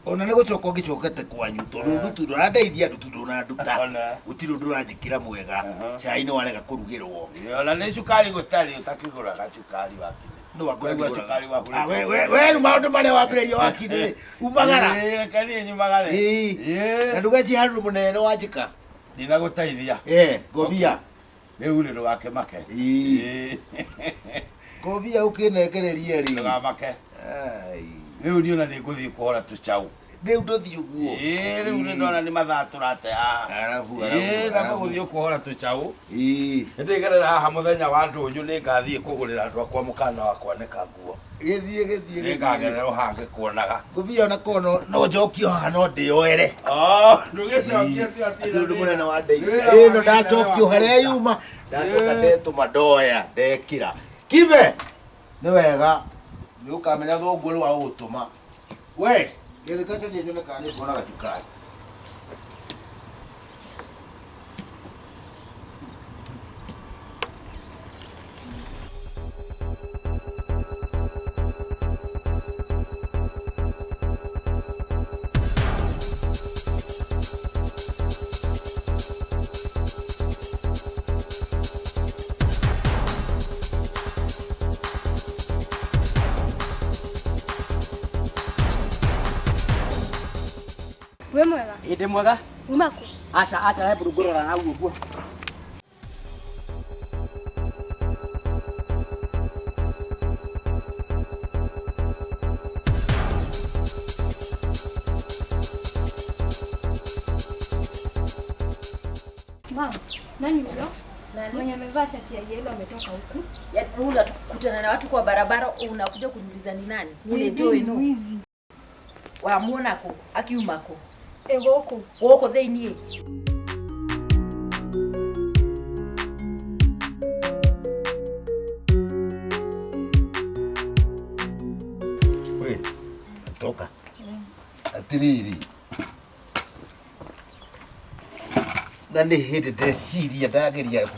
[SPEAKER 1] ona nĩ gũcoka ũngĩcokete kwanyu tondũ ndutu ndũrandeithia ndutu ndũnanduta.
[SPEAKER 7] Ona.
[SPEAKER 1] Gũtirĩ ũndũ ũranjĩkĩra mwega. Cai nĩ warega kũrugĩrwo.
[SPEAKER 7] Ĩĩ, Ona nĩ cukari gũtarĩ ũtakĩgũraga cukari wakinĩ.
[SPEAKER 1] No wakora
[SPEAKER 7] Waigua cukari wahũrĩte.
[SPEAKER 1] Ah, we rĩu maũndũ marĩa wambĩrĩria wakire umagara.
[SPEAKER 7] Ĩĩ, reke niĩ nyumagare.
[SPEAKER 1] Ĩĩ.
[SPEAKER 7] Ĩĩ.
[SPEAKER 1] Na ndũgeci handũ mũnene wanjĩka.
[SPEAKER 7] Ndinagũteithia.
[SPEAKER 1] Eh, ngobia.
[SPEAKER 7] Rĩu rĩ ndũgakĩmake.
[SPEAKER 1] Ĩĩ.
[SPEAKER 7] Ĩĩ.
[SPEAKER 1] Ngobia ũkĩnengererie rĩ.
[SPEAKER 7] Ndũgamake.
[SPEAKER 1] Ai.
[SPEAKER 7] Rĩu niĩ ona nĩ ngũthiĩ kũhora tũcaũ.
[SPEAKER 1] Rĩu ndũthiĩ ũguo.
[SPEAKER 7] Ĩĩ, rĩu nĩ ndona nĩ mathaa tũrate haha.
[SPEAKER 1] Arabu,
[SPEAKER 7] Ĩĩ,
[SPEAKER 1] arabu,
[SPEAKER 7] na
[SPEAKER 1] arabu.
[SPEAKER 7] ngũgũthiĩ kũhora tũcaũ.
[SPEAKER 1] Ĩĩ.
[SPEAKER 7] Nĩndĩgerera haha mũthenya wa ndũnyũ nĩngathiĩ kũgũrĩra andũ akwa mũkana wa kwanĩka nguo.
[SPEAKER 1] Gĩthiĩ gĩthiĩ.
[SPEAKER 7] Nĩngagerera o haha ngĩkuonaga.
[SPEAKER 1] Ngobia ona korwo no njokio haha no ndĩyoere.
[SPEAKER 7] Oh, ndũgĩcokie tu atĩ
[SPEAKER 1] Atĩ ũndũ mũnene wa ndeithia.
[SPEAKER 7] Wĩra
[SPEAKER 1] Ĩno
[SPEAKER 7] wa
[SPEAKER 1] ndacokio harĩa yuma. Ndacoka ndetũma ndoya ndekĩra. Kibe. Nĩ wega. Nĩ ũkamenya thoguo rĩu agũgũtũma. We, gĩthĩ kacaria nyone kana nĩ nguona gacukari.
[SPEAKER 5] Wĩ mwega?
[SPEAKER 6] Ĩndĩ mwega.
[SPEAKER 5] Uma kũ?
[SPEAKER 6] Aca aca he ngũrora na ũguo.
[SPEAKER 5] Mama, nani huyo? Mwenye amevaa shati ya yellow ametoka huku.
[SPEAKER 4] Yaani wewe unakutana na watu kwa barabara unakuja kuniuliza ni nani? Ni njoe no.
[SPEAKER 5] Mwizi.
[SPEAKER 4] Wamuona kũ? Akiuma kũ?
[SPEAKER 5] E gũkũ.
[SPEAKER 4] Gũkũ thĩiniĩ.
[SPEAKER 1] We, toka. Atiriri. Na nĩ hĩndĩ ndeciria ndageria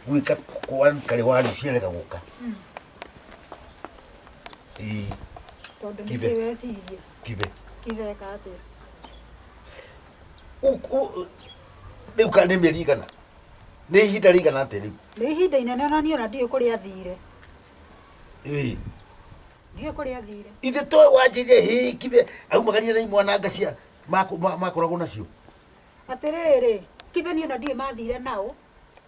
[SPEAKER 1] gwĩka karĩ wa rũciarega gũka. Ĩĩ,
[SPEAKER 3] Tondũ
[SPEAKER 1] Kibe.
[SPEAKER 3] nĩkĩ weciria
[SPEAKER 1] kibe.
[SPEAKER 3] kibeka atĩa?
[SPEAKER 1] Rĩu kana nĩ mĩeri igana? Nĩ ihinda rĩigana atĩa rĩu?
[SPEAKER 3] Nĩ ihinda inene ona niĩ ona ndiũĩ kũrĩa athire.
[SPEAKER 1] Ĩĩ.
[SPEAKER 3] Ndiũĩ kũrĩa athire.
[SPEAKER 1] Ithe to wanjĩrire hĩ kibe aumagarire na imwana anga cia makoragwo nacio.
[SPEAKER 3] Atĩrĩrĩ, kibe niĩ ona ndiũĩ mathire nao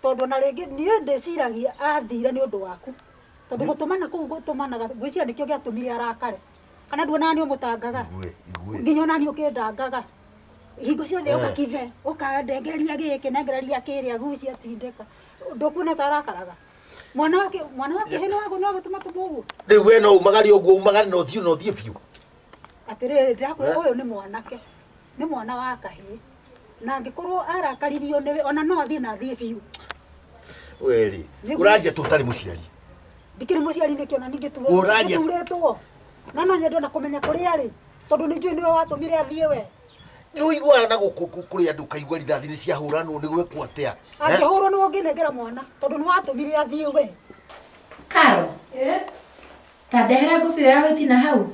[SPEAKER 3] tondũ ona rĩngĩ niĩ ndĩciragia athire nĩ ũndũ waku. Tondũ gũtũmana kũu gũtũmanaga ngwĩciria nĩkĩo gĩatũmire arakare. Kana nduona nĩ ũmũtangaga.
[SPEAKER 1] Igue, igue.
[SPEAKER 3] Nginya ona niĩ ũkĩndangaga. Hingo ciothe
[SPEAKER 1] Eh.
[SPEAKER 3] ũka kibe, ũka ndengereria gĩkĩ, nengereria kĩrĩa, gucia tindĩka. Ndũkuona ta arakaraga. Mwana wake mwana wake hĩ nĩ wa gũtũma tũma ũguo.
[SPEAKER 1] Rĩu we no umagarie ũguo umagare na ũthiĩ na ũthiĩ biũ.
[SPEAKER 3] Atĩrĩrĩ, ndĩrakwĩra
[SPEAKER 1] Eh.
[SPEAKER 3] ũyũ nĩ mwanake, nĩ mwana wa kahĩĩ. Na angĩkorwo arakaririo nĩwe ona no athiĩ na athiĩ biũ.
[SPEAKER 1] We rĩ,
[SPEAKER 3] Nĩguo.
[SPEAKER 1] ũraria tu ũtarĩ mũciari.
[SPEAKER 3] Ndikĩrĩ mũciari nĩkĩo na ningĩ
[SPEAKER 1] Ũraria-
[SPEAKER 3] turĩtwo. Na no nyende ona kũmenya kũrĩa arĩ tondũ nĩ njũĩ nĩwe watũmire athiĩ we.
[SPEAKER 1] Nĩ ũiguaga na gũkũ kũrĩ andũ ũkaigua rithathi nĩ ciahũranwo nĩ gwĩkwo atĩa.
[SPEAKER 3] Angĩhũrwo nĩwe ũngĩnengera mwana tondũ nĩ watũmire athiĩ we.
[SPEAKER 4] Karo,
[SPEAKER 5] Eh?
[SPEAKER 4] ta ndehera ngũbia ya white na hau.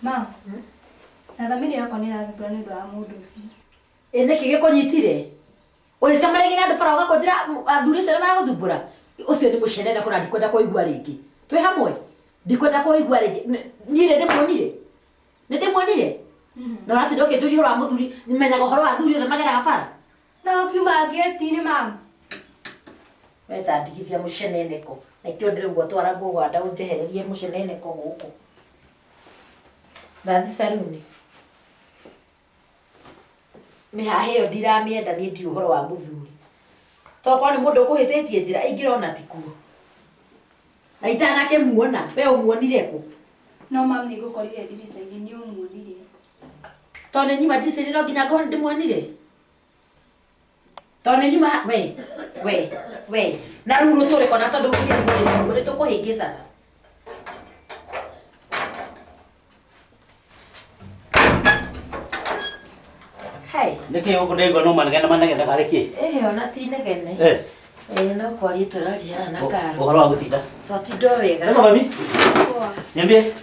[SPEAKER 5] Mama. Na thamiri yakwa nĩ ĩrathumbũra nĩ ũndũ wa mũndũ ũcio.
[SPEAKER 4] Ĩ nĩkĩ gĩkũnyitire? Ũrĩcemanagia na andũ bara ũgakũnjĩra athuri acio nĩ maragũthumbũra. Ũcio nĩ mũcenene kũna ndikwenda kũigua rĩngĩ. Twĩ hamwe? Ndikwenda kũigua rĩngĩ. Niĩ nĩ ndĩmuonire. Nĩ ndĩmuonire? Na ũratinda ũkĩnjũria ũhoro wa mũthuri, menyaga ũhoro wa athuri othe mageraga bara.
[SPEAKER 5] Na ũkiuma ngĩti-inĩ mama.
[SPEAKER 4] We ta ndigithia mũceneneko. Na ikĩo ndĩraigua twara nguo Uganda ũnjehererie mũceneneko gũkũ. Ndathi saruni. Mĩhaha ĩyo ndiramĩenda niĩ ndiũĩ ũhoro wa mũthuri. Tokorwo nĩ mũndũ ũkũhĩtĩtie njĩra ingĩrona tikuo. Na itanakĩmuona, we ũmuonire kũ?
[SPEAKER 5] No mama nĩ ngũkorire ndirica-inĩ nĩ ũmuonire.
[SPEAKER 4] Tondũ nĩ nyuma ndirica-inĩ no nginya ngorwo ndĩmuonire. Tondũ nĩ nyuma we we we na rĩu rũtũrĩko na tondũ nĩ tũkũhĩngĩcana. Hai.
[SPEAKER 6] Nĩkĩ gũkũ ndaigua no manegene manegene karĩ kĩ?
[SPEAKER 4] Ĩĩ ona ti inegene.
[SPEAKER 6] Eh.
[SPEAKER 4] Ĩĩ no kwaria tũraria haha na Karo.
[SPEAKER 6] Ũhoro wa gũtinda.
[SPEAKER 4] Twatinda o wega.
[SPEAKER 6] Sasa mami,
[SPEAKER 5] Poa.
[SPEAKER 6] niambie.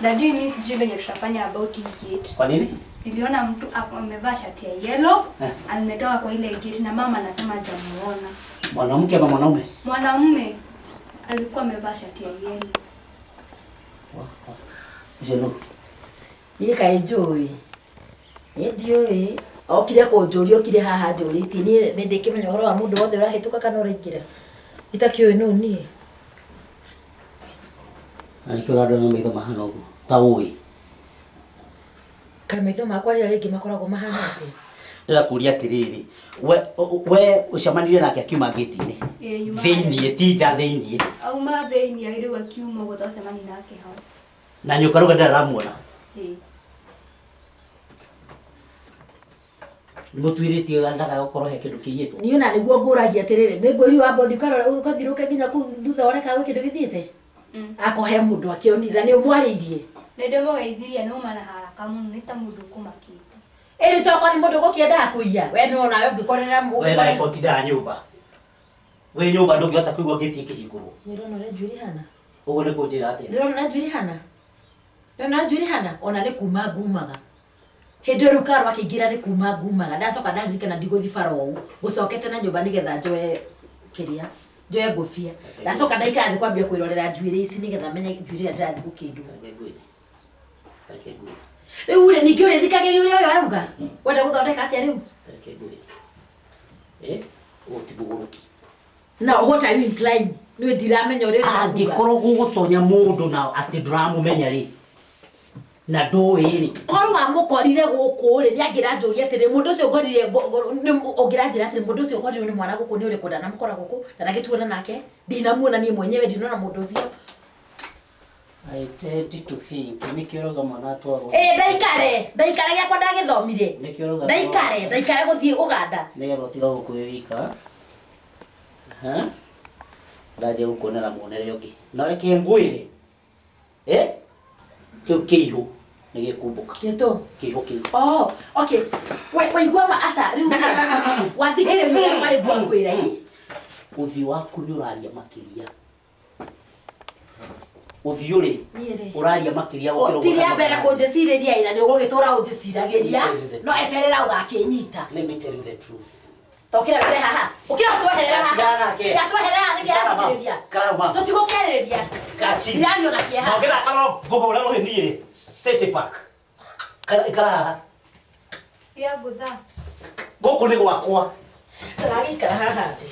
[SPEAKER 5] Daddy, mimi sijui venye tutafanya about hii gate.
[SPEAKER 6] Kwa nini?
[SPEAKER 5] Niliona mtu hapo amevaa shati ya yellow,
[SPEAKER 6] Eh.
[SPEAKER 5] ametoka kwa ile gate na mama anasema hajamuona.
[SPEAKER 6] Mwanamke ama mwanaume?
[SPEAKER 5] Mwanamume alikuwa amevaa shati ya yellow.
[SPEAKER 6] Ũcio nũ?
[SPEAKER 4] Niĩ kaĩ njũĩ niĩ ndiũĩ okire kũnjũria okire haha njũrĩtie niĩ nĩ ndĩkĩmenya ũhoro wa mũndũ wothe ũrahĩtũka kana ũraingĩra itakĩũĩ nũ niĩ.
[SPEAKER 6] Na nĩkĩo ũrandora na maitho mahana ũguo ta ũĩ.
[SPEAKER 4] Kaĩ maitho makwa rĩrĩa rĩngĩ makoragwo mahana atĩa?
[SPEAKER 6] Ndĩrakũria atĩrĩrĩ, we ũcemanirie nake akiuma ngĩti-inĩ
[SPEAKER 5] Ĩĩ, yuma.
[SPEAKER 6] thĩiniĩ, ti nja thĩiniĩ,
[SPEAKER 5] Auma thĩinĩ rĩu akiuma ũguo twacemania nake hau.
[SPEAKER 6] na nyũka rũga ndaramuona.
[SPEAKER 5] Ĩĩ.
[SPEAKER 6] Nĩmũtuĩrĩtie ndagae gũkorwo he kĩndũ kĩiyĩtwo.
[SPEAKER 4] Niĩ ona nĩguo ngũragia atĩrĩrĩ nĩ ngũri wamba ũthiĩ ũkarora ũgathiũrũrũke nginya kũu thutha wone kana gwĩ kĩndũ gĩthiĩte akohe mũndũ akĩonire na nĩ ũmwarĩirie.
[SPEAKER 5] Nĩ ndĩmũgeithirie no na haraka mũno nĩ ta mũndũ ũkũmakĩte.
[SPEAKER 4] Ĩrĩ tokorwo nĩ mũndũ ũgũkĩendaga kũiya we no nawe ũngĩkorera
[SPEAKER 6] We nawe ko ũtindaga nyũmba. Wĩ nyũmba ndũngĩhota kũigua ngĩti ĩkĩhingũrwo.
[SPEAKER 4] Nĩũrona ũrĩa njuĩrĩ hana?
[SPEAKER 6] Ũguo nĩ kũnjĩra atĩa?
[SPEAKER 4] Nĩũrona ũrĩa njuĩrĩ hana? Nĩũrona ũrĩa njuĩrĩ hana? Ona nĩ kuma ngumaga. Hĩndĩ ĩyo rĩu Karo akĩingĩra nĩ kuma ngumaga ndacoka ndaririkana ndigũthiĩ bara ũũ ngũcokete na nyũmba nĩgetha njoe kĩrĩa njoe ngũbia ndacoka ndaikara thĩ kwambia kwĩrorera njuĩrĩ ici nĩgetha menye njuĩrĩ ĩrĩa ndĩrathiĩ gũkĩndua.
[SPEAKER 6] Reke ngwĩre. Reke ngwĩre.
[SPEAKER 4] Rĩu rĩ ningĩ ũrĩthikagĩria ũrĩa ũyũ arauga wenda gũthondeka atĩa rĩu?
[SPEAKER 6] Reke ngwĩre. Eh? Ũyũ ti mũgũrũki.
[SPEAKER 4] Na what are you implying? Nĩ ndiramenya ũrĩa ũrenda kuga.
[SPEAKER 6] Angĩkorwo gũgũtonya mũndũ na atĩ ndũramũmenya rĩ na ndũĩ rĩ,
[SPEAKER 4] Korwo amũkorire gũkũ rĩ nĩ angĩranjũria atĩrĩ mũndũ ũcio ngorire ũngĩranjĩra atĩrĩ mũndũ ũcio ũkorirwo nĩ mwana gũkũ nĩ ũrĩkũ ndanamũkora gũkũ ndanagĩtuona nake ndinamuona niĩ mwenyewe ndinona mũndũ ũcio.
[SPEAKER 6] I tend to think nĩkĩo ũrauga mwana atwarwo.
[SPEAKER 4] Ĩ ndaikare ndaikare gĩakwa ndagĩthomire
[SPEAKER 6] Nĩkĩo ũrauga
[SPEAKER 4] ndaikare ndaikare gũthiĩ Ũganda.
[SPEAKER 6] Nĩgetha ũtiga gũkũ wĩ wika. Ha? Ndanjia gũkuonera muonere ũngĩ. Na reke ngwĩre. Eh? Kĩu kĩihũ nĩ gĩkumbũka.
[SPEAKER 4] Gĩtũ.
[SPEAKER 6] Kĩihũ kĩu.
[SPEAKER 4] Oh, okay. Waigua ma aca rĩu wathikĩrĩria ũrĩa marĩ ngwakwĩra ĩ.
[SPEAKER 6] Ũthiũ waku nĩ ũraria makĩria. Ũthiũ rĩ
[SPEAKER 4] Niĩ rĩ.
[SPEAKER 6] ũraria makĩria gũkĩra
[SPEAKER 4] Ti
[SPEAKER 6] ũguo
[SPEAKER 4] rĩa mbere
[SPEAKER 6] kana-
[SPEAKER 4] kũnjĩcirĩria ĩ na nĩ ũgũgĩtũra ũnjĩciragĩria no eterera ũgakĩnyita.
[SPEAKER 6] Let me tell you the truth.
[SPEAKER 4] Tokĩra mbere haha. Ũkĩra ũtweherera haha.
[SPEAKER 6] Tigana nake.
[SPEAKER 4] Ya tweherera haha nĩkĩ arathikĩrĩria.
[SPEAKER 6] Karau ma.
[SPEAKER 4] Tũtigũkĩarĩrĩria.
[SPEAKER 6] Kaci.
[SPEAKER 4] Ndirario na kĩeha.
[SPEAKER 6] Na ũngĩthaka no ngũhũre rũhĩ niĩ rĩ. City Park. Ikara haha.
[SPEAKER 5] Ya ngũtha.
[SPEAKER 6] Gũkũ nĩ gwakwa.
[SPEAKER 4] Ndĩragĩikara haha thĩ.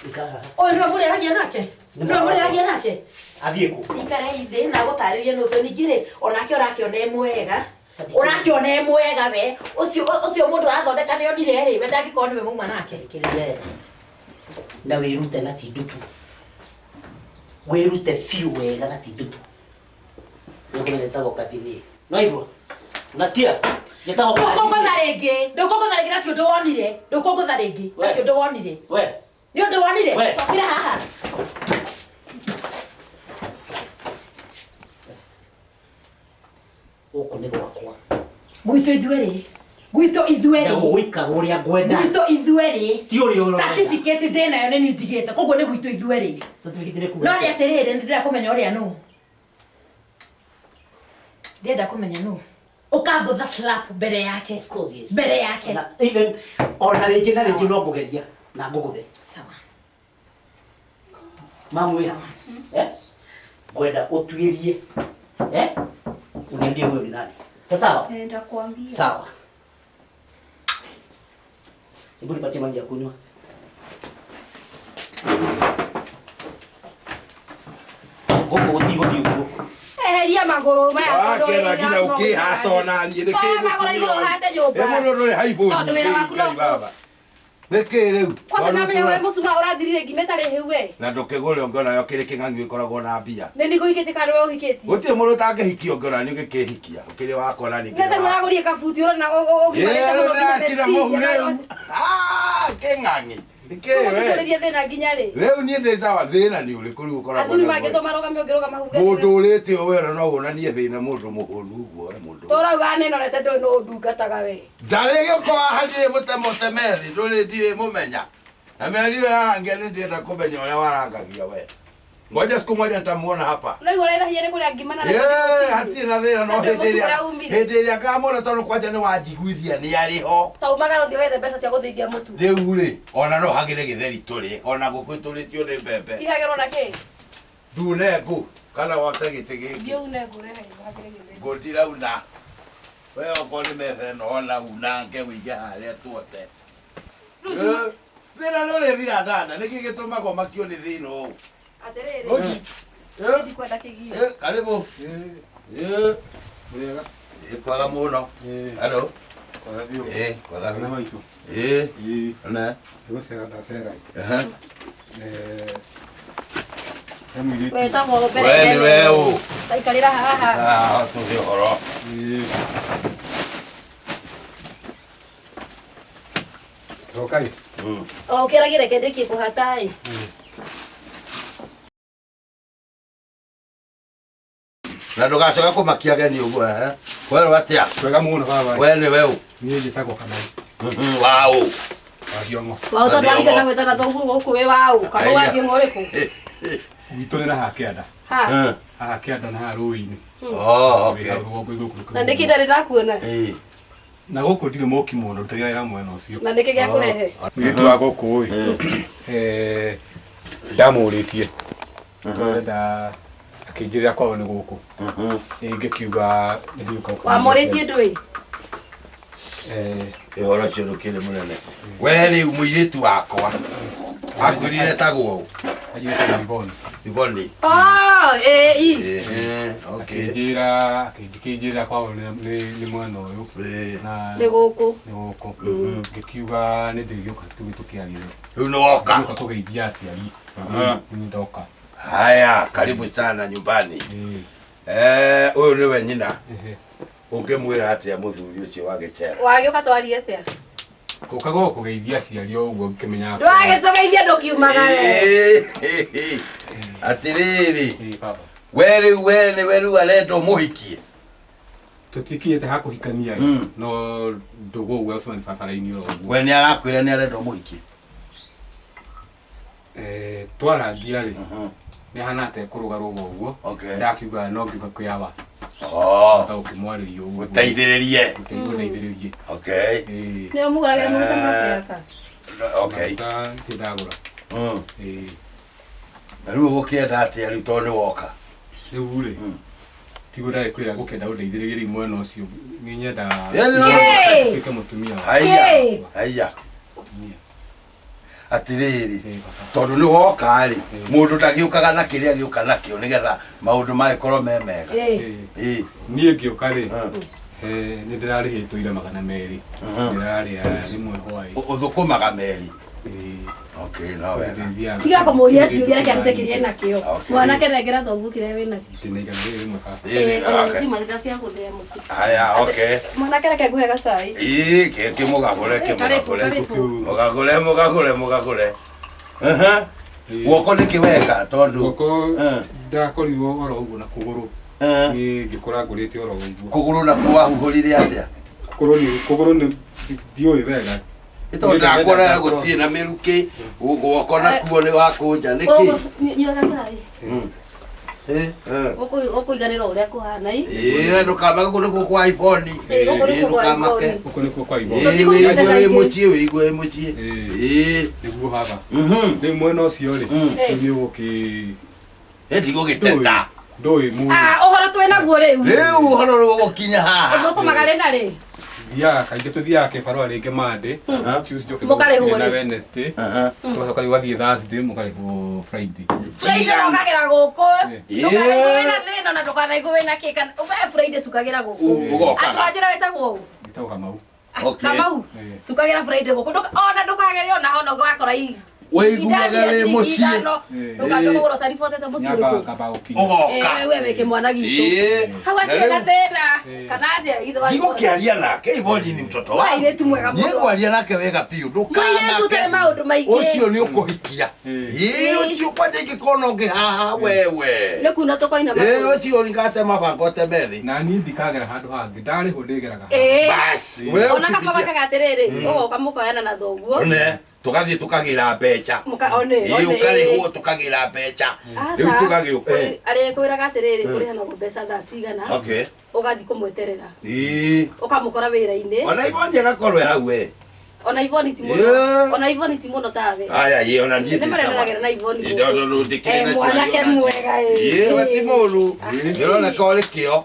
[SPEAKER 6] Ikara haha.
[SPEAKER 4] Ũyũ nĩwe mũrĩaragia nake?
[SPEAKER 6] Nĩ
[SPEAKER 4] Nĩwe mũrĩaragia nake?
[SPEAKER 6] Athiĩ kũ?
[SPEAKER 4] Ikare thĩ na gũtarĩria nũ ũcio ningĩ rĩ onake ũrakĩona e mwega. Ũrakĩona e mwega we. Ũcio ũcio mũndũ arathondeka nĩ onire rĩ we ndangĩkorwo nĩwe mauma nake.
[SPEAKER 6] Thikĩrĩria wega. Na wĩrute na ti ndutu. Wĩrute biũ wega na ti ndutu. Nĩũkũmenya njĩtagwo Kajini. No igua? Unasikia? Njĩtagwo
[SPEAKER 4] Ndũkũngũtha rĩngĩ. Ndũkũngũtha rĩngĩ na ti ũndũ wonire. Ndũkũngũtha rĩngĩ na ti ũndũ wonire.
[SPEAKER 6] We.
[SPEAKER 4] Nĩ ũndũ wonire?
[SPEAKER 6] We.
[SPEAKER 4] Tokĩra haha.
[SPEAKER 6] Gũkũ nĩ gwakwa.
[SPEAKER 4] Gwitũ ithuerĩ. Gwitũ ithuerĩ.
[SPEAKER 6] Na gũgũikara ũrĩa ngwenda.
[SPEAKER 4] Gwitũ ithuerĩ.
[SPEAKER 6] Ti ũrĩa ũrenda.
[SPEAKER 4] Certificate ndĩnayo nĩ niĩ njigĩte koguo nĩ gwitũ ithuerĩ.
[SPEAKER 6] Certificate nĩ kuga
[SPEAKER 4] No nĩ atĩrĩrĩ nĩ ndĩrenda kũmenya ũrĩa nũ. Ndĩrenda kũmenya nũ. Ũkangũtha slap mbere yake.
[SPEAKER 6] Of course, yes.
[SPEAKER 4] Mbere yake.
[SPEAKER 6] Na even ona rĩngĩ na rĩngĩ no ngũgeria na ngũgũthe.
[SPEAKER 4] Sawa.
[SPEAKER 6] Mamwe. Eh? Ngwenda ũtuĩrie. Eh? Uniambie huyo ni nani. Sasa sawa?
[SPEAKER 5] Nitakwambia.
[SPEAKER 6] Sawa. Hebu nipatie maji ya kunywa. Gũkũ gũtigũthiĩ ũguo.
[SPEAKER 5] Eheria magũrũ maya tondũ
[SPEAKER 7] Wakena
[SPEAKER 5] wĩra
[SPEAKER 7] nginya
[SPEAKER 5] waku no
[SPEAKER 7] ũkĩhata
[SPEAKER 5] gũikara
[SPEAKER 7] ona niĩ nĩ
[SPEAKER 5] thĩ.
[SPEAKER 7] kĩ
[SPEAKER 5] Oya magũrũ igũrũ ũhate nyũmba.
[SPEAKER 7] Ĩ mũndũ ndũrĩ haibũ
[SPEAKER 5] Tondũ wĩra waku no
[SPEAKER 7] baba. Nĩ kĩ rĩu?
[SPEAKER 5] Kwanza namenya ũrĩa mũcuma ũrathirire ngima ĩtarĩ hĩu we.
[SPEAKER 7] Na ndũkĩgũre ũngĩona yo kĩrĩ kĩng'ang'i gĩkoragwo na mbia.
[SPEAKER 5] Nĩ nĩ ngũhikĩtie kana nĩwe ũhikĩtie?
[SPEAKER 7] Gũtirĩ mũndũ ũtangĩhikia ũngĩona nĩ ũgĩkĩhikia. Ũkĩrĩ wakwa na ningĩ.
[SPEAKER 5] Nĩ ta ũragũrire kabuti ũrona ũgimarĩte
[SPEAKER 7] Ĩ,
[SPEAKER 5] mũno nginya
[SPEAKER 7] ndĩrakira mũhu
[SPEAKER 5] meciria.
[SPEAKER 7] rĩu. Ah, kĩng'ang'i. Nĩ kĩ we?
[SPEAKER 5] Ũgũtũtũrĩrie thĩna nginya rĩ?
[SPEAKER 7] Rĩu niĩ ndĩ sawa thĩna nĩ ũrĩkũ rĩu ũkoragwo
[SPEAKER 5] Athuri
[SPEAKER 7] naguo?
[SPEAKER 5] mangĩtwo marũgame ũngĩrũgama huge.
[SPEAKER 7] Mũndũ ũrĩte o wera no wonanie thĩna mũndũ mũhũnu ũguo we mũndũ.
[SPEAKER 5] Tũrauga nĩnorete ndũĩ nũ ũndungataga we.
[SPEAKER 7] Ndarĩ gĩko haha ndirĩ mũtemũteme thĩ ndũrĩ ndirĩ mũmenya. Na mĩario ĩrarangia nĩ ndĩrenda kũmenya ũrĩa warangagia we. Ngoja siku moja nitamuona hapa.
[SPEAKER 5] No igora ira hinya nĩ kũrĩa ngima na
[SPEAKER 7] Hatirĩ na thĩna no
[SPEAKER 5] Na ndũĩ
[SPEAKER 7] hĩndĩ
[SPEAKER 5] mũtu
[SPEAKER 7] ĩrĩa
[SPEAKER 5] ũrĩa umire.
[SPEAKER 7] hĩndĩ ĩrĩa ngamwona tondũ kwanja nĩ wanjiguithia nĩ arĩ ho.
[SPEAKER 5] Taumaga ũthiĩ wethe mbeca cia gũthĩithia mũtu.
[SPEAKER 7] Rĩu rĩ, ona no hagĩre gĩtheri tũrĩ, ona ngũkũ ĩtũrĩtio nĩ mbembe.
[SPEAKER 5] Ihagĩrwo na kĩ?
[SPEAKER 7] Ndune ngũ kana wote gĩtĩ gĩkĩ.
[SPEAKER 5] Thiĩ une ngũ rehe hagĩre gĩtheri.
[SPEAKER 7] Ngũ ndirauna. We okorwo nĩ metha ĩno ona unange wĩige harĩa tuote. Thĩna nĩ ũrĩthira ndanda, nĩkĩ gĩtũmaga ũmakio nĩ thĩna ũũ?
[SPEAKER 5] Atĩrĩrĩ.
[SPEAKER 7] Ũji.
[SPEAKER 5] Ndikwenda kĩgio.
[SPEAKER 7] Karibu.
[SPEAKER 8] Wega.
[SPEAKER 7] Kwega mũno. Hello.
[SPEAKER 8] Kwega biũ.
[SPEAKER 7] Kwega biũ.
[SPEAKER 8] Ana maitũ.
[SPEAKER 7] Ne.
[SPEAKER 8] Nĩgũcera ndacera.
[SPEAKER 7] Aha.
[SPEAKER 8] He mũirĩtu.
[SPEAKER 5] Wetagwo mbere.
[SPEAKER 7] We nĩ we ũ?
[SPEAKER 5] Taikarĩra haha.
[SPEAKER 7] Ah, tũhe ũhoro.
[SPEAKER 8] Rokai.
[SPEAKER 4] O ũkĩragĩre kĩndĩkie kũhata ĩ.
[SPEAKER 7] Na ndũgacoke kũmakia ageni ũguo, eh? Kwerwo atĩa?
[SPEAKER 8] Kwega mũno baba.
[SPEAKER 7] We nĩ we ũ?
[SPEAKER 8] Niĩ njĩtagwo Kamau.
[SPEAKER 7] Waũ.
[SPEAKER 8] Wa Thiong'o.
[SPEAKER 5] Waũ tondũ warigana gwĩtana thoguo gũkũ wĩ waũ. Kana wa Thiong'o ũrĩkũ?
[SPEAKER 8] Gwitũ nĩ na haha kĩanda.
[SPEAKER 5] Ha.
[SPEAKER 8] Haha kĩanda na haha rũĩ-inĩ.
[SPEAKER 7] Oh, okay.
[SPEAKER 5] Na nĩkĩ ndarĩ ndakuona?
[SPEAKER 8] Na gũkũ ndirĩ mũki mũno, ndutagĩra wĩra mwena ũcio.
[SPEAKER 5] Na nĩkĩ gĩakũrehe?
[SPEAKER 8] Mũirĩtu wa gũkũ ĩ, ndamũrĩtie. Ndĩrenda akĩnjĩrĩra kwao nĩ gũkũ. Ngĩkiuga nĩndigũka gũkũ.
[SPEAKER 5] Wamũrĩtie ndũĩ?
[SPEAKER 7] Ũhoro ũcio ndũkĩrĩ mũnene. We rĩu mũirĩtu wakwa akwĩrire etagwo ũ?
[SPEAKER 8] Anjĩrĩte Yvonne.
[SPEAKER 7] Yvonne.
[SPEAKER 5] Oh, ĩ.
[SPEAKER 7] Okay.
[SPEAKER 8] Akĩnjĩra akĩnjĩra kwao nĩ mwena ũyũ. Na
[SPEAKER 5] Nĩ gũkũ.
[SPEAKER 8] nĩ gũkũ. Ngĩkiuga nĩ ndĩgĩũka tuge tũkĩarie.
[SPEAKER 7] Rĩu nĩ woka.
[SPEAKER 8] Ngĩũka kũgeithia aciari. Nĩ ndoka.
[SPEAKER 7] Haya, karibu sana nyumbani. Ũyũ nĩwe nyina. Ũngĩmwĩra atĩa mũthuri ũcio wa gĩcera?
[SPEAKER 5] Wagĩũka twarie atĩa?
[SPEAKER 8] Gũka gũkũ kũgeithia aciari o ũguo ngĩkĩmenyaga.
[SPEAKER 5] Ndwagĩtũgeithia ndũkiumaga we.
[SPEAKER 7] Atĩrĩrĩ, we rĩu we nĩwe rĩu arenda ũmũhikie.
[SPEAKER 8] Tũtikinyĩte ha kũhikania ĩ, no ndũgũ ũguo gũcemania barabara-inĩ oro ũguo.
[SPEAKER 7] We nĩ arakwĩra nĩ arenda ũmũhikie.
[SPEAKER 8] Twarangia rĩ, nĩ ahana ta ekũrũgarũga ũguo. Ndakiuga no ngiuga kwĩ awa.
[SPEAKER 7] Oh.
[SPEAKER 8] Ũkĩmwarĩria ũguo.
[SPEAKER 7] Ũteithĩrĩrie.
[SPEAKER 8] Ũteithĩrĩrie.
[SPEAKER 7] Okay.
[SPEAKER 5] Nĩ ũmũgũragĩra maguta ma kĩaka.
[SPEAKER 7] Okay.
[SPEAKER 8] Maguta ndirĩ ndagũra.
[SPEAKER 7] Na rĩu ũgũkĩenda atĩa rĩu tondũ nĩ woka?
[SPEAKER 8] Rĩu rĩ, tiguo ndagĩkwĩra ngũkĩenda ũndeithĩrĩrie rĩu mwena ũcio nĩ nyendaga nduĩke mũtumia wakwa.
[SPEAKER 7] Haiya. Haiya. Atĩrĩrĩ, tondũ nĩ woka rĩ, mũndũ ndagĩũkaga na kĩrĩa agĩũka nakĩo nĩgetha maũndũ magĩkorwo me mega.
[SPEAKER 8] Niĩ ngĩũka rĩ, nĩ ndĩrarĩhĩtwo ira 200. Ndĩrarĩa rĩmwe hwaĩ.
[SPEAKER 7] Ũthũkũmaga meri? Okay, no wega.
[SPEAKER 5] Tiga kũmũria ciũria reke arute kĩrĩa enakĩo. Mwanake nengera thoguo kĩrĩa wĩnakĩo.
[SPEAKER 8] Ndĩna 100 rĩmwe baba.
[SPEAKER 5] Ona gũtiuma cia gũthĩa mũtu.
[SPEAKER 7] Haya, okay.
[SPEAKER 5] Mwanake reke ngũhe gacai.
[SPEAKER 7] Ĩĩ, kĩmũgagũre,
[SPEAKER 5] Karibu,
[SPEAKER 7] kĩmũgagũre.
[SPEAKER 5] karibu.
[SPEAKER 7] Mũgagũre, mũgagũre, mũgagũre. Guoko nĩkĩ weka tondũ
[SPEAKER 8] guoko ndakorirwo oro ũguo na kũgũrũ. Niĩ ngĩkora ngũrĩte oro ũguo.
[SPEAKER 7] Kũgũrũ nakuo wahuhũrire atĩa?
[SPEAKER 8] Kũgũrũ nĩ ndiũĩ wega.
[SPEAKER 7] Tondũ ndakuona gũtirĩ na mĩrukĩ, guoko nakuo nĩ wakũnja nĩkĩ?
[SPEAKER 4] Nyua gacai. Ũkũiganĩra ũrĩa kũhana ĩ.
[SPEAKER 7] Ĩĩ, ndũkamake gũkũ nĩkuo kwa iPhone.
[SPEAKER 4] Gũkũ nĩkuo kwa
[SPEAKER 7] Ndũkamake.
[SPEAKER 8] Gũkũ nĩkuo kwa iPhone.
[SPEAKER 7] Ĩĩ, wĩigue wĩ mũciĩ, wĩigue wĩ mũciĩ. Ĩĩ.
[SPEAKER 8] Nĩguo baba. Rĩu mwena ũcio rĩ, rĩu nĩ ũgũkĩ
[SPEAKER 7] Ndigũgĩteta.
[SPEAKER 8] Ndũĩ mũndũ.
[SPEAKER 5] Ah, ũhoro twĩ naguo rĩu.
[SPEAKER 7] Rĩu ũhoro rĩu ũgũkinya haha.
[SPEAKER 5] Ũthũkũmaga rĩ na rĩ?
[SPEAKER 8] Thiaga kaingĩ tũthiaga kĩbarũa rĩngĩ Monday, Tuesday
[SPEAKER 5] Mũkarĩhwo
[SPEAKER 8] na
[SPEAKER 5] rĩ?
[SPEAKER 8] Wednesday, tũgacoka rĩu ũgathiĩ Thursday mũkarĩhwo Friday.
[SPEAKER 4] Friday ũkagĩra gũkũ. Ndũkanaigwe wĩna thĩna na ndũkanaigwe wĩna kĩ kana we Friday cukagĩra gũkũ.
[SPEAKER 8] Ũgokaga.
[SPEAKER 4] Atwanjĩra wĩtagwo ũ?
[SPEAKER 8] Njĩtagwo Kamau.
[SPEAKER 4] Kamau. Cukagĩra Friday gũkũ. Ona ndũkagere ona hona ũgakora i.
[SPEAKER 7] Wĩiguaga wĩ mũciĩ.
[SPEAKER 4] Ndũkambie kũgũra ũtaribotete mũciĩ ũrĩkũ.
[SPEAKER 7] Ũgoka.
[SPEAKER 4] We wĩ kĩmwana gitũ. Hau hatirĩ na thĩna. Kana atĩa ithe wa
[SPEAKER 7] Ndigũkĩaria nake Ivoni ni mtoto
[SPEAKER 4] Wa airĩtu mwega
[SPEAKER 7] Niĩ
[SPEAKER 4] mũno.
[SPEAKER 7] ngwaria nake wega biũ
[SPEAKER 4] Mũirĩtu ũtarĩ
[SPEAKER 7] ndũkamake.
[SPEAKER 4] maũndũ maingĩ.
[SPEAKER 7] Ũcio nĩ ũkũhikia. Ĩĩ ũcio kwanja ingĩkorwo na ũngĩ haha wewe.
[SPEAKER 4] Nĩ kuna tũkoina
[SPEAKER 7] Ĩĩ ũcio ngatema banga ũteme thĩ.
[SPEAKER 8] Na niĩ ndikagera handũ hangĩ ndarĩhwo ndĩgeraga.
[SPEAKER 4] Ĩĩ.
[SPEAKER 7] Bas, we
[SPEAKER 4] Ona kaba
[SPEAKER 7] ũkĩpitia.
[SPEAKER 4] gakaga atĩrĩrĩ, ũgoka mũkoyana na thoguo.
[SPEAKER 7] One. Tugathiĩ tukagĩra mbeca. Ũkarĩhwo tukagĩra mbeca. Rĩu tũgagĩũka.
[SPEAKER 4] Arĩkwĩraga atĩrĩrĩ kũrĩhanagwo mbeca thaa cigana.
[SPEAKER 7] Okay.
[SPEAKER 4] Ũgathiĩ kũmweterera.
[SPEAKER 7] Ĩĩ.
[SPEAKER 4] Ũkamũkora wĩra-inĩ.
[SPEAKER 7] Ona Ivoni agakorwo hau we.
[SPEAKER 4] Ona Ivoni ti mũno. Ona Ivoni ti mũno tawe.
[SPEAKER 7] Aya ĩ ona niĩ.
[SPEAKER 4] Nĩ marendanagĩra na Ivoni.
[SPEAKER 7] No ndĩkĩrĩ na
[SPEAKER 4] mwanake mwega ĩ.
[SPEAKER 7] Ĩ we ti mũru. Nĩũroneka ũrĩ kĩo.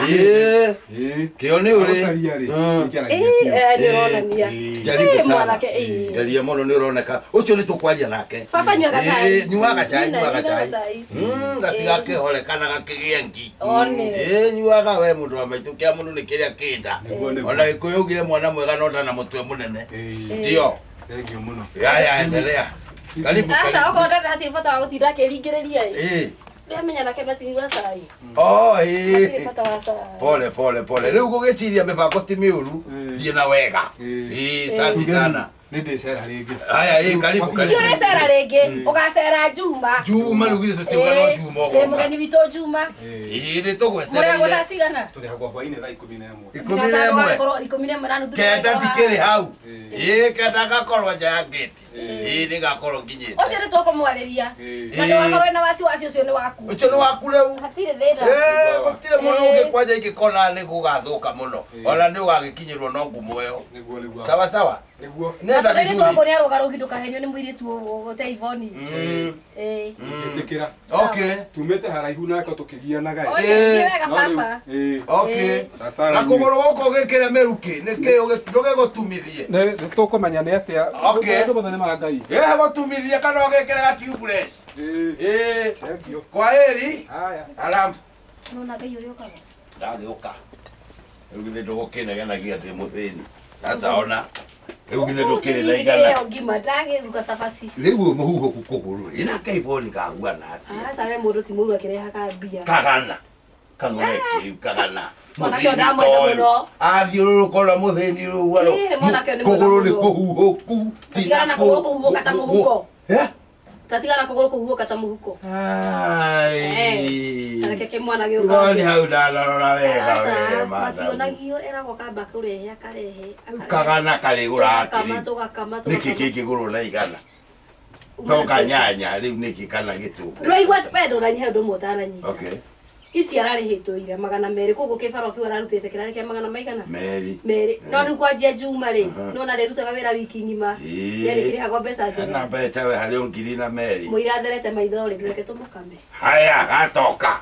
[SPEAKER 7] Ĩ. Kĩo nĩ ũrĩ.
[SPEAKER 4] Ĩ nĩ ũronania.
[SPEAKER 7] Jaribu sana. Geria mũno nĩ ũroneka. Ũcio nĩ tũkwaria nake.
[SPEAKER 4] Baba nyuaga cai.
[SPEAKER 7] Nyuaga cai, nyuaga cai. Gatigakĩhore kana gakĩgĩe ngi.
[SPEAKER 4] One.
[SPEAKER 7] Ĩ nyuaga we mũndũ wa maitũ kĩa mũndũ nĩ kĩrĩa kĩnda. Ona Gĩkũyũ augire mwana mwega no ndana mũtwe mũnene. Ndio.
[SPEAKER 8] Thank you muno.
[SPEAKER 7] Ya endelea. Karibu.
[SPEAKER 4] Sasa okorwo ndenda hatirĩ bata wa gũtinda akĩringĩrĩria ĩ.
[SPEAKER 7] Ĩ.
[SPEAKER 4] Ndĩramenya nake matinyua cai.
[SPEAKER 7] Oh ĩ.
[SPEAKER 4] Hatirĩ bata wa cai.
[SPEAKER 7] Pole pole pole. Rĩu gũgĩciria mĩbango ti mĩũru. Thiĩ na wega. Ĩ asante sana.
[SPEAKER 8] Nĩ ndĩcera rĩngĩ.
[SPEAKER 7] Haya ĩ karibu karibu.
[SPEAKER 4] Ti ũrĩcera rĩngĩ, ũgacera Juma.
[SPEAKER 7] Juma rĩu githĩ tũtiuga no Juma ũgoka.
[SPEAKER 4] Mũgeni witũ Juma.
[SPEAKER 7] Ĩ nĩ tũgwetereire.
[SPEAKER 4] Mũrĩhagwo thaa cigana?
[SPEAKER 8] Tũrĩhagwo hwainĩ thaa 11.
[SPEAKER 7] 11.
[SPEAKER 4] 11 na nuthu.
[SPEAKER 7] Kenda ndikĩrĩ hau. Ĩ kenda ngakorwo nja ya ngĩti. Ĩ nĩ ngakorwo nginyĩte.
[SPEAKER 4] Ũcio nĩ tũkũmwarĩria. Na ndũgakorwo na wasiwasi ũcio nĩ waku.
[SPEAKER 7] Ũcio nĩ waku rĩu.
[SPEAKER 4] Hatirĩ thĩna.
[SPEAKER 7] Ĩ gũtirĩ mũndũ ũngĩ kwanja ingĩkona nĩ gũgathũka mũno. Ona nĩ ũgagĩkinyĩrwo no ngumo ĩyo. Sawa sawa.
[SPEAKER 8] Nĩguo.
[SPEAKER 7] Nenda
[SPEAKER 4] vizuri. Nĩ arũgarũki ndũkahenio nĩ mũirĩtu ũte Ivoni. Ĩ.
[SPEAKER 8] Ĩtĩkĩra.
[SPEAKER 7] Okay.
[SPEAKER 8] Tumĩte haraihu nako tũkĩgianaga.
[SPEAKER 4] Ĩ wega baba.
[SPEAKER 7] Okay. Na kũgũrũ gũkũ ũgĩkĩre mĩrukĩ nĩkĩ ndũgĩgũtumithie.
[SPEAKER 8] Nĩ tũkũmenya nĩ atĩa.
[SPEAKER 7] Okay.
[SPEAKER 8] Andũ mothe nĩ ma Ngai.
[SPEAKER 7] Ĩ gũtumithie kana ũgĩkĩre ga tubeless. Ĩ. Kwa heri.
[SPEAKER 8] Haya.
[SPEAKER 7] Alam.
[SPEAKER 5] Nona Ngai ũrĩa ũkaga.
[SPEAKER 7] Ndagĩũka. Rĩu githĩ ndũgũkĩnegenagia ndĩ mũthĩni. Sasa ona. Rĩu githĩ ndũkĩrĩ na igana.
[SPEAKER 4] Ngima ndagĩruga cabaci.
[SPEAKER 7] Rĩu mũhuhũku kũgũrũ rĩ na Kaiboni kahuana atĩa?
[SPEAKER 4] Aca we mũndũ ti mũru akĩrehaga mbia.
[SPEAKER 7] Kagana. Kang'ore kĩu kagana.
[SPEAKER 4] Mwanake ũyũ ndamwenda mũno.
[SPEAKER 7] Athiũrũrũka ũrĩa mũthĩni rũu aro. Kũgũrũ nĩ kũhuhũku.
[SPEAKER 4] Tatigana na kũgũrũ kũhuhũka ta mũhuko.
[SPEAKER 7] Eh?
[SPEAKER 4] Tatigana kũgũrũ kũhuhũka ta mũhuko.
[SPEAKER 7] Ai.
[SPEAKER 4] Reke kĩmwana gĩũka.
[SPEAKER 7] Iboni hau ndanarora wega we
[SPEAKER 4] Mationagio eragwo kamba kũrehe akarehe.
[SPEAKER 7] Kagana karĩgũra atĩrĩ.
[SPEAKER 4] Tũgakama
[SPEAKER 7] Nĩkĩ kĩngĩgũrwo na igana? To kanyanya rĩu nĩkĩ kana gĩtũngũrũ.
[SPEAKER 4] Ndũraigua we ndũranyiha ũndũ ũmwe ũtaranyita.
[SPEAKER 7] Okay.
[SPEAKER 4] Ici ararĩhĩtwo ira 200 koguo kĩbarũa kĩu ararutĩte kĩrarĩ kĩa magana maigana?
[SPEAKER 7] Merĩ.
[SPEAKER 4] Merĩ. No rĩu kwanjia Juma rĩ, no na rĩrutaga wĩra wiki ng'ima. Nĩarĩkĩrĩhagwo mbeca njega.
[SPEAKER 7] Na mbeca we harĩ o ngiri na merĩ.
[SPEAKER 4] Mũira atherete maitho rĩ, ndũreke tũmũkame.
[SPEAKER 7] Haya gatoka.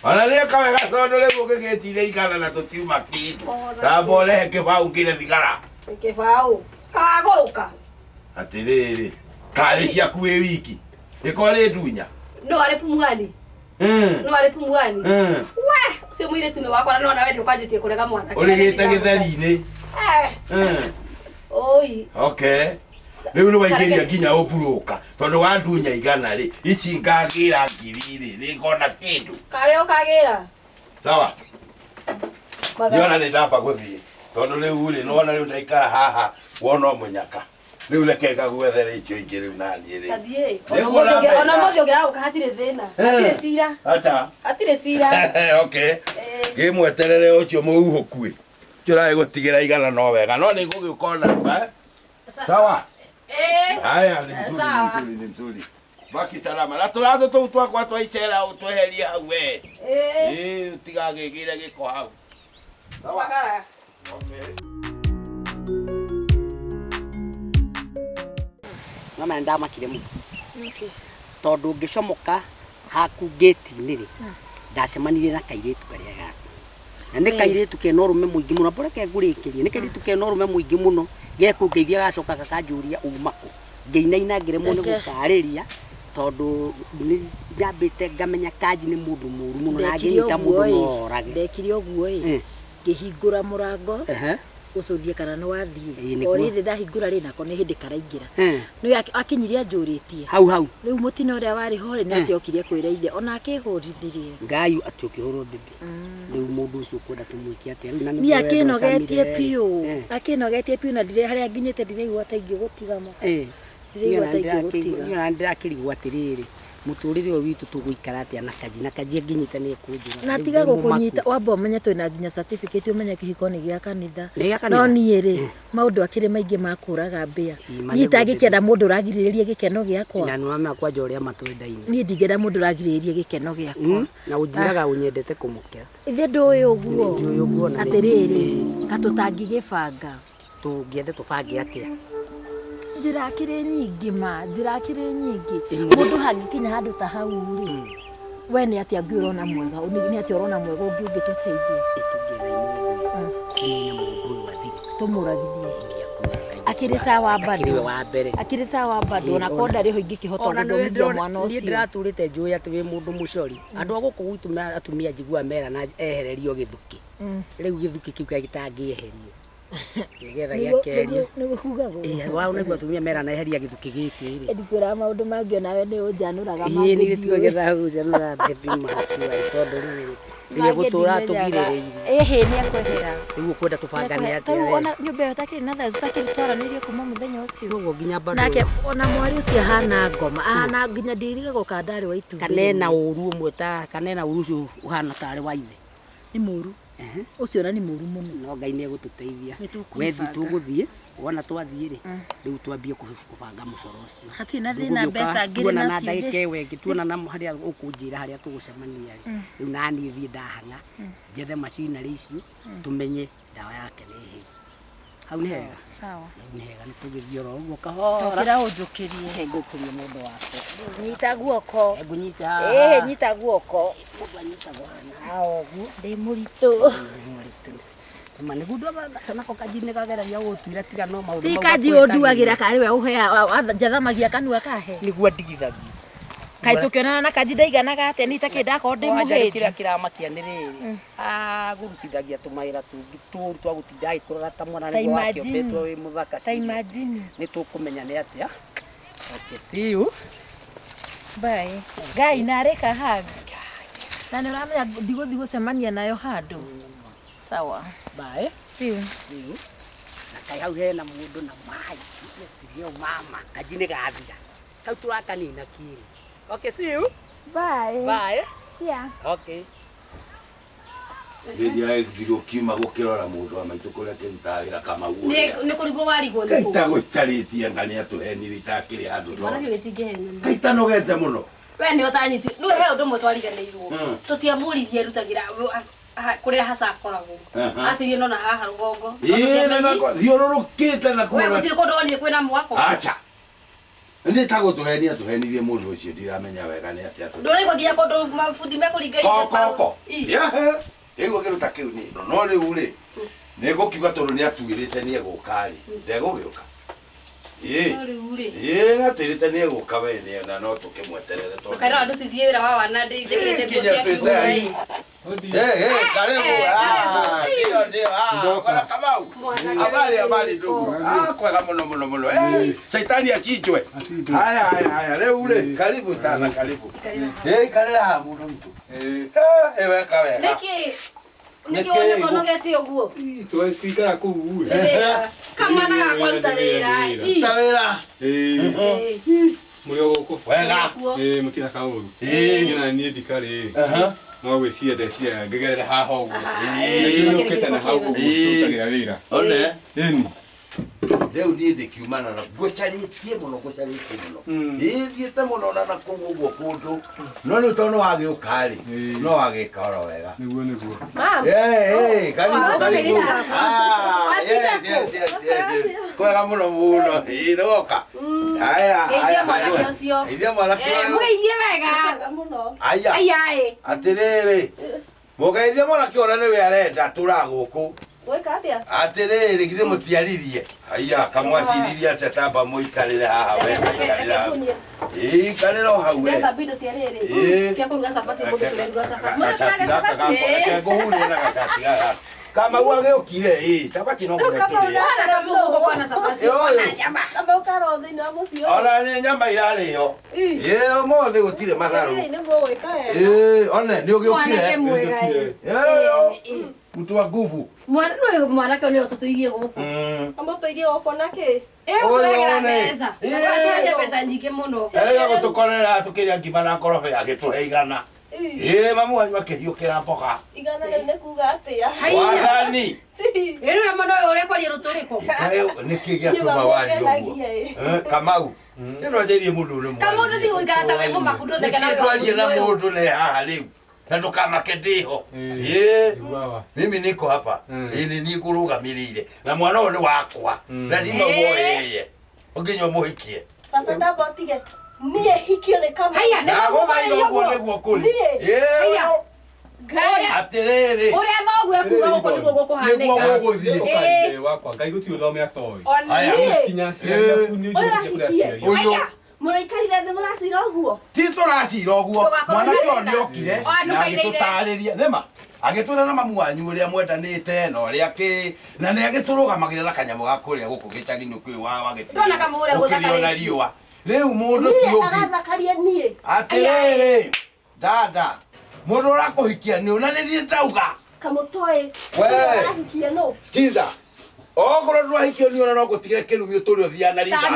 [SPEAKER 7] Ona nĩeka wega tondũ rĩu ũngĩgĩtire igana na tũtiuma kĩndũ. Tamba ũrehe kĩbaũ ngĩre thigara.
[SPEAKER 4] Kĩbaũ. Kagũrũka.
[SPEAKER 7] Atĩrĩrĩ, karĩ ciaku wĩ wiki. Ĩkorwo rĩ ndunya.
[SPEAKER 4] No arĩ pumuani. No arĩ pumuani. We, ũcio mũirĩtu nĩ wakwa na nĩwona we nĩũkanjĩtie kũrega mwanake.
[SPEAKER 7] Ũrĩgĩte gĩtheri-inĩ.
[SPEAKER 4] Oi.
[SPEAKER 7] Okay. Rĩu nĩ waingĩria nginya ũmburũka tondũ wa ndunya igana rĩ ici ngagĩra ngiri rĩ nĩngona kĩndũ.
[SPEAKER 4] Karĩa ũkagĩra.
[SPEAKER 7] Sawa. Nĩona nĩ ndamba gũthiĩ tondũ rĩu rĩ nĩwona rĩu ndaikara haha wona mũnyaka. Rĩu reke ngagwethere icio ingĩ rĩu naniĩ rĩ.
[SPEAKER 4] Tathiĩ. Ona mũthĩ ũngĩaga gũka hatirĩ thĩna. Hatirĩ cira.
[SPEAKER 7] Acha.
[SPEAKER 4] Hatirĩ cira.
[SPEAKER 7] Okay. Ngĩmweterere ũcio mũhuhũku ĩ. Ũcio ũragĩgũtigĩra igana no wega no nĩ ngũgĩũka ona rua. Sawa. Haya ni mzuri, ni mzuri, ni mzuri. Baki salama. Na tũratũ tũu twakwa twa icera ũtweherie hau we. Ĩ ũtigagĩgĩre gĩko hau.
[SPEAKER 4] Sawa.
[SPEAKER 7] Okay.
[SPEAKER 6] Mama ndamakire mũno. Tondũ ngĩcomoka haku ngĩti-inĩ rĩ ndacemanirie na kairĩtu karĩa gaku. Na nĩ kairĩtu kena ũrũme mũingĩ mũno, mbũreke ngũrĩkĩrie, nĩ kairĩtu kena ũrũme mũingĩ mũno gekũngeithia gacoka gakanjũria uma kũ. Ngĩinaina ngĩremwo nĩ gũkarĩria tondũ nĩ ndambĩte ngamenya Kanji nĩ mũndũ mũru mũno na angĩnyita mũndũ no orage.
[SPEAKER 9] Ndekire ũguo ĩ ngĩhingũra mũrango gũcũthie kana nĩ wathiĩ. O rĩrĩ ndahingũra rĩ nako nĩ hĩndĩ karaingĩra. Nĩ akinyirie anjũrĩtie.
[SPEAKER 6] Hau hau.
[SPEAKER 9] Rĩu mũtino ũrĩa warĩ ho rĩ nĩ atĩ okire kwĩra ithe ona akĩhũrithirie.
[SPEAKER 6] Ngai atĩ ũkĩhũrwo bibi. Rĩu mũndũ ũcio ũkwenda tũmwĩke atĩa rĩu na
[SPEAKER 9] nĩguo akĩnogetie biũ. Akĩnogetie biũ na ndirĩ harĩa nginyĩte ndiraigua ta ingĩgũtiga ma. Ndiraigua ta ingĩgũtiga.
[SPEAKER 6] Niĩ ndĩrakĩrigwo atĩrĩrĩ. Mũtũrĩre ũyũ witũ tũgũikara atĩa na Kaji na Kaji angĩnyita nĩ ekũnjũraga.
[SPEAKER 4] Na
[SPEAKER 6] Rĩu
[SPEAKER 4] tiga
[SPEAKER 6] ndĩ mũmaku.
[SPEAKER 4] gũkũnyita wamba ũmenye twĩna nginya certificate ũmenye kĩhiko nĩ gĩa kanitha.
[SPEAKER 6] Nĩ gĩa kanitha?
[SPEAKER 4] No niĩ rĩ maũndũ akĩrĩ maingĩ ma kũraga mbĩa.
[SPEAKER 6] Ma
[SPEAKER 4] Niĩ
[SPEAKER 6] nĩguo
[SPEAKER 4] itangĩkĩenda mũndũ ũragirĩrĩria gĩkeno gĩakwa.
[SPEAKER 6] Na nĩwamenya kwanja ũrĩa matwendaine.
[SPEAKER 4] Niĩ ndingĩenda mũndũ ũragirĩrĩria gĩkeno gĩakwa.
[SPEAKER 6] Na ũnjĩraga ũnyendete kũmũkĩra.
[SPEAKER 4] Ithe ndũĩ ũguo.
[SPEAKER 6] Njũĩ ũguo na nĩ-
[SPEAKER 4] Atĩrĩrĩ, katũtangĩgĩbanga.
[SPEAKER 6] Tũngĩende tũbange atĩa?
[SPEAKER 4] Njĩra akĩrĩ nyingĩ ma, njĩra akĩrĩ nyingĩ.
[SPEAKER 6] Ĩmwe.
[SPEAKER 4] Mũndũ hangĩkinya handũ ta hau rĩ, we nĩ atĩa ũngĩ ũrona mwega? Nĩ atĩa ũrona mwega ũngĩ ũngĩtũteithia?
[SPEAKER 6] Tũnine mũndũ ũyũ athire.
[SPEAKER 4] Tũmũragithie. Akĩrĩ sawa
[SPEAKER 6] Akĩrĩ
[SPEAKER 4] bado.
[SPEAKER 6] we wa mbere.
[SPEAKER 4] Akĩrĩ sawa bado
[SPEAKER 6] Ĩĩ,
[SPEAKER 4] ona korwo ndarĩ ho ingĩkĩhota
[SPEAKER 6] Ona nĩwe
[SPEAKER 4] gũthomithia
[SPEAKER 6] ndĩrona-
[SPEAKER 4] mwana
[SPEAKER 6] niĩ
[SPEAKER 4] ũcio.
[SPEAKER 6] ndĩratũrĩte njũĩ atĩ wĩ mũndũ mũcori. Andũ a gũkũ gwitũ atumia njiguaga merana ehererio gĩthukĩ. Rĩu gĩthukĩ kĩu kĩrĩa gĩtangĩeherio. Nĩgetha gĩakeherio.
[SPEAKER 4] Nĩguo kugagwo.
[SPEAKER 6] Ĩĩ, wa nĩguo atumia merana eheria gĩthukĩ gĩkĩ rĩ.
[SPEAKER 4] Ndikwĩraga maũndũ mangĩ onawe nĩ ũnjanũraga
[SPEAKER 6] Ĩĩ
[SPEAKER 4] mangĩ
[SPEAKER 6] nĩ gĩtigo
[SPEAKER 4] ndiũĩ.
[SPEAKER 6] gĩthaa gũcanũra bebi macua tondũ rĩrĩ rĩrĩa
[SPEAKER 4] Mangĩ
[SPEAKER 6] gũtũra
[SPEAKER 4] ndimenyaga.
[SPEAKER 6] tũgirĩrĩirie.
[SPEAKER 4] Ĩhĩ nĩ ekwehera.
[SPEAKER 6] Rĩu ũkwenda tũbangane atĩa
[SPEAKER 4] Tarĩu
[SPEAKER 6] we?
[SPEAKER 4] ona nyũmba ĩyo ĩtakĩrĩ na thayũ tũtakĩrĩ twaranĩirie kuma mũthenya ũcio.
[SPEAKER 6] Koguo nginya bado
[SPEAKER 4] Nake ona mwarĩ ũcio ahana ngoma, ahana nginya ndirigagwo kana ndarĩ wa itumbĩ.
[SPEAKER 6] kanena ũru ũmwe ta kanena ũru ũcio ũhana tarĩ wa ithe.
[SPEAKER 4] Nĩ mũru. Ũcio ona nĩ mũru mũno.
[SPEAKER 6] No Ngai nĩ egũtũteithia.
[SPEAKER 4] Nĩ tũkwĩbanga.
[SPEAKER 6] We thi tũgũthiĩ, wona twathiĩ rĩ, rĩu twambie kũbanga mũcoro ũcio.
[SPEAKER 4] Hatirĩ na
[SPEAKER 6] Rĩu
[SPEAKER 4] thĩna
[SPEAKER 6] gũgĩũka
[SPEAKER 4] mbeca ngĩrĩ
[SPEAKER 6] tuonana
[SPEAKER 4] nacio.
[SPEAKER 6] ndagĩka ĩyo ĩngĩ, tuonana harĩa ũkũnjĩra harĩa tũgũcemania rĩ, rĩu naniĩ thiĩ ndahang'a, njethe macinarĩ icio, tũmenye ndawa yake nĩ hĩu. Hau nĩ hega?
[SPEAKER 4] Sawa.
[SPEAKER 6] Hau nĩ hega, nĩ tũgĩthiĩ oro ũguo kahora.
[SPEAKER 4] Tokĩra ũnjũkĩrie.
[SPEAKER 6] Ngũkĩrie mũndũ wakwa.
[SPEAKER 4] Nyita guoko.
[SPEAKER 6] Ngũnyita
[SPEAKER 4] Ĩhĩ
[SPEAKER 6] haha.
[SPEAKER 4] nyita guoko.
[SPEAKER 6] Mũndũ anyitagwo haha ũguo.
[SPEAKER 4] Ndĩ mũritũ.
[SPEAKER 6] Ma nĩguo nako Kaji nĩ kageragia gũgũtuĩra tiga no maũndũ
[SPEAKER 4] Ti
[SPEAKER 6] mau
[SPEAKER 4] Kaji
[SPEAKER 6] gakwĩtagĩrĩra.
[SPEAKER 4] ũnduagĩra karĩ we ũheaga njathamagia kanua kahe.
[SPEAKER 6] Nĩguo ndigithagia.
[SPEAKER 4] Kaĩ tũkĩonana na Kaji ndaiganaga atĩa niĩ itakĩrĩ ndakorwo ndĩ
[SPEAKER 6] Wanja rĩu
[SPEAKER 4] mũhĩnju.
[SPEAKER 6] kĩrĩa kĩramakia nĩ rĩrĩ agũrutithagia tũmawĩra tũngĩ tũũru twa gũtinda agĩkũrora ta mwana
[SPEAKER 4] Ta
[SPEAKER 6] nĩguo
[SPEAKER 4] imagine.
[SPEAKER 6] wakĩũmbĩtwo wĩ mũthaka
[SPEAKER 4] Ta
[SPEAKER 6] serious.
[SPEAKER 4] imagine.
[SPEAKER 6] Nĩ tũkũmenya nĩ atĩa. Okay, see you.
[SPEAKER 4] Bye. Ngai narĩ ka hug. Na nĩ ũramenya ndigũthiĩ gũcemania nayo handũ. Sawa.
[SPEAKER 6] Bye.
[SPEAKER 4] See you.
[SPEAKER 6] See you. Na kaĩ hau hena mũndũ na mai. Nĩyo mama. Kaji nĩ gathira. Kau tũrakanina kĩrĩ. Okay, see you.
[SPEAKER 5] Bye.
[SPEAKER 6] Bye.
[SPEAKER 5] Yeah.
[SPEAKER 6] Okay.
[SPEAKER 7] Rĩrĩa ndigũkiuma gũkĩrora mũndũ wa maitũ kũrĩa kĩrutaga wĩra Kamau
[SPEAKER 10] Nĩ
[SPEAKER 7] ũrĩa.
[SPEAKER 10] nĩ kũrigwo warigwo nĩ kũ.
[SPEAKER 7] Kaita gũitarĩtie nga nĩ atũhenire itakĩrĩ handũ
[SPEAKER 10] Mwana
[SPEAKER 7] no.
[SPEAKER 10] kĩu gĩtingĩhenio.
[SPEAKER 7] Kaita nogete mũno.
[SPEAKER 10] We nĩ ũtanyiti. Nĩ he ũndũ ũmwe twariganĩirwo. Tũtiamũririe arutagĩra kũrĩa haca akoragwo. Atĩrie nona haha rũgongo. No
[SPEAKER 7] Ĩĩ na
[SPEAKER 10] tũtiamenyire.
[SPEAKER 7] thiũrũrũkĩte na
[SPEAKER 10] We
[SPEAKER 7] kũrora.
[SPEAKER 10] gũtirĩ kũndũ wonire kwĩna mwako.
[SPEAKER 7] Acha. Nĩ ta gũtũhenia tũhenirie mũndũ ũcio ndiramenya wega nĩ atĩa tũ.
[SPEAKER 10] Ndũraigua nginya kũndũ mabundi mekũringaringa
[SPEAKER 7] Koko.
[SPEAKER 10] Ii.
[SPEAKER 7] Yahe. Ĩguo kĩndũ ta kĩu nĩ. No rĩu rĩ nĩ ngũkiuga tondũ nĩ atuĩrĩte nĩ egũka rĩ. Ndegũgĩũka. Ĩĩ.
[SPEAKER 10] No rĩu rĩ.
[SPEAKER 7] Ĩĩ na atwĩrĩte nĩ egũka we nĩ na no tũkĩmweterere tondũ.
[SPEAKER 10] Ndũkaĩra andũ tithie wĩra wa wana njĩkĩrĩte nguo
[SPEAKER 7] Kinya
[SPEAKER 10] cia
[SPEAKER 7] twĩ
[SPEAKER 10] kiugo
[SPEAKER 7] tayari.
[SPEAKER 10] ĩ.
[SPEAKER 7] Eh, karibu. Ah, ndio ndio. Ah, bwana Kamau. Habari habari ndugu. Ah, kwega muno muno muno. Eh, shaitani achinjwe. Haya haya haya. Leo ule karibu sana karibu. Eh, karira haha mundu witu. Eh, weka wega.
[SPEAKER 10] Nĩkĩ nĩkĩ woneka ũnogete ũguo?
[SPEAKER 8] Tũikara kũu
[SPEAKER 10] Nĩ wĩra. Kamwana gakwa ruta wĩra. Ii.
[SPEAKER 7] Ruta wĩra.
[SPEAKER 8] Ĩĩ. Mũrĩ o gũkũ.
[SPEAKER 7] Wega.
[SPEAKER 8] Ĩĩ mũtirĩ kaũru.
[SPEAKER 7] Ĩĩ.
[SPEAKER 8] Niĩ na niĩ ndikarĩ. No gwĩciria ndeciria ngĩgerera haha ũguo.
[SPEAKER 7] Ĩĩ.
[SPEAKER 8] Nĩũkĩte na hau ũguo tũrutagĩra wĩra.
[SPEAKER 7] One.
[SPEAKER 8] Ĩni.
[SPEAKER 7] Rĩu niĩ ndĩkiumana na ngũcarĩtie mũno ngũcarĩtie mũno. Ĩĩ thiĩte mũno na nakũu ũguo kũndũ. No rĩu tondũ wagĩũka rĩ, no wagĩka oro wega.
[SPEAKER 8] Nĩguo nĩguo.
[SPEAKER 7] Eh, eh, karibu karibu. Ah, yes yes yes yes yes. Kwega mũno mũno. Ĩĩ nĩwoka. Haya
[SPEAKER 10] Geithia
[SPEAKER 7] haya.
[SPEAKER 10] mwanake ũcio.
[SPEAKER 7] Geithia mwanake
[SPEAKER 10] Eh,
[SPEAKER 7] ũyũ.
[SPEAKER 10] mũgeithie wega.
[SPEAKER 7] Aya.
[SPEAKER 10] Aya ĩ.
[SPEAKER 7] Atĩrĩrĩ. Mũgeithie mwanake ũrĩa nĩwe arenda tũra gũkũ.
[SPEAKER 11] Gwĩka atĩa?
[SPEAKER 7] Atĩrĩrĩ githĩ mũtiaririe. Haya kamwaciririe atĩa tamba mũikarĩre haha we mũikarĩre hau. Ĩĩ ikarĩra o hau we.
[SPEAKER 10] Ndethamba indo cia rĩrĩ.
[SPEAKER 7] Ĩĩ.
[SPEAKER 10] Cia kũruga cabaci mũndũ tũreruga cabaci.
[SPEAKER 7] Gacati gaka gakwa reke ngũhurie na gacati gaka. Kamau agĩũkire ĩĩ cabaci no nginya tũrĩe.
[SPEAKER 10] Mwana Kamau gũkũ kwana cabaci.
[SPEAKER 7] Ĩĩ.
[SPEAKER 11] Kamau karo thĩinĩ wa mũciĩ ũyũ.
[SPEAKER 7] Ona nyama irarĩo. Ĩĩ ũmũthĩ gũtirĩ matharũ.
[SPEAKER 11] Ĩĩ, nĩ mũgwĩka wega.
[SPEAKER 7] Ĩĩ one nĩ ũgĩũkire.
[SPEAKER 10] Mwanake mwega ĩ.
[SPEAKER 7] Ĩĩ. Mtu wa nguvu.
[SPEAKER 10] Mwana no mwanake nĩ ũtũtũigie gũkũ.
[SPEAKER 11] Amũtũigie gũkũ na kĩ?
[SPEAKER 10] Ĩgũtũrehera mbeca. Tũrehe mbeca nyingĩ mũno.
[SPEAKER 7] Ĩrĩa gũtũkorera tũkĩrĩa ngima na ngorobe agĩtũhe igana. Ĩĩ mamu wanyu akĩhiũkĩra mboga.
[SPEAKER 11] Igana rĩu nĩ kuga atĩa?
[SPEAKER 7] Wathani.
[SPEAKER 10] Ĩrĩ na mũno ũrĩa kwaria rũtũrĩko.
[SPEAKER 7] Nĩkĩ gĩatũma warie ũguo? Kamau. Ĩno njairie mũndũ nĩ mwana.
[SPEAKER 10] Kamũndũ ti gũikara ta wĩ mũmaku ndũtheke na
[SPEAKER 7] wĩ. Nĩkĩ na mũndũ ne haha rĩu? Na ndukamake ndiho. Mimi niko hapa. Ĩĩ niĩ ngũrũgamĩrĩire. Na mwana ũyũ nĩ wakwa. Lazima woyeye. Ũnginya ũmũhikie.
[SPEAKER 11] Baba ndamba ũtige. Niĩ hikio nĩ Kamau.
[SPEAKER 10] Haiya
[SPEAKER 7] nĩ ũguo nĩguo kũrĩ. Atĩrĩrĩ.
[SPEAKER 10] Ũrĩa thoguo ekuga gũkũ nĩguo gũkũhanĩka.
[SPEAKER 7] Nĩguo gũgũthiĩ.
[SPEAKER 8] Wakwa Ngai gũtirĩ ũthome atoĩ.
[SPEAKER 11] Ona
[SPEAKER 8] Kinya aciari aku nĩ ũnjũrĩtie kũrĩ aciari.
[SPEAKER 7] Ũyũ.
[SPEAKER 11] Mũraikarire thĩ mũracira ũguo?
[SPEAKER 7] Ti tũracira ũguo. Mwanake ũyũ nĩokire na agĩtũtarĩria. Nĩma? Agĩtwĩra na mamu wanyu ũrĩa mwendanĩte na ũrĩa kĩ na nĩ agĩtũrũgamagĩrĩra na kanyamũ ga kũrĩa gũkũ gĩcagi-inĩ kwĩ wa wagĩtiri.
[SPEAKER 10] Ndona kamũgũre
[SPEAKER 7] gũthakarĩrio na riũa. Rĩu mũndũ ti ũngĩ.
[SPEAKER 11] Arathakaria niĩ.
[SPEAKER 7] Atĩrĩrĩ dada mũndũ ũrakũhikia nĩ ũna nĩ niĩ ndauga.
[SPEAKER 11] Kamũtoĩ.
[SPEAKER 7] Ũrahikia nũ? Sikiza. Okorwo ndwahikio nĩ ona no ngũtigĩre kĩrumi ũtũre ũthiaga na ribathi.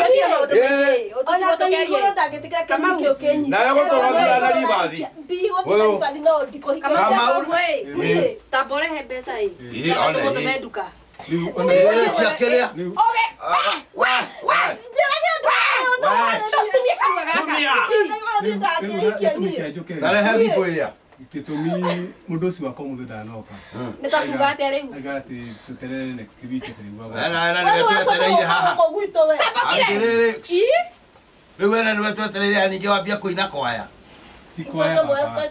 [SPEAKER 11] Ona ndangĩtigĩra ndangĩtigĩra kĩrumi kĩu kĩnyite.
[SPEAKER 7] Nawe gũtũra ũthiaga na ribathi.
[SPEAKER 11] Ndigũtiga ribathi no ndikũhikia.
[SPEAKER 10] Kamau. Tamba ũrehe mbeca ĩ. Tũgũtũme nduka.
[SPEAKER 7] Cia kĩrĩa?
[SPEAKER 10] Oge. We. We. Tumia kanua gaka.
[SPEAKER 7] Tarehe thimũ ĩrĩa.
[SPEAKER 8] Gĩtũmi mũndũ ũcio wakwa ũmũthĩ ndanoka.
[SPEAKER 10] Nĩ ta kuga atĩa rĩu?
[SPEAKER 8] Aiga atĩ tũterere next week atĩ
[SPEAKER 7] Ena nĩwe twetereire haha. Atĩrĩrĩ. Rĩu ena nĩwe twetereire haha ningĩ wambia kũina kwaya.
[SPEAKER 8] Ti kwaya baba.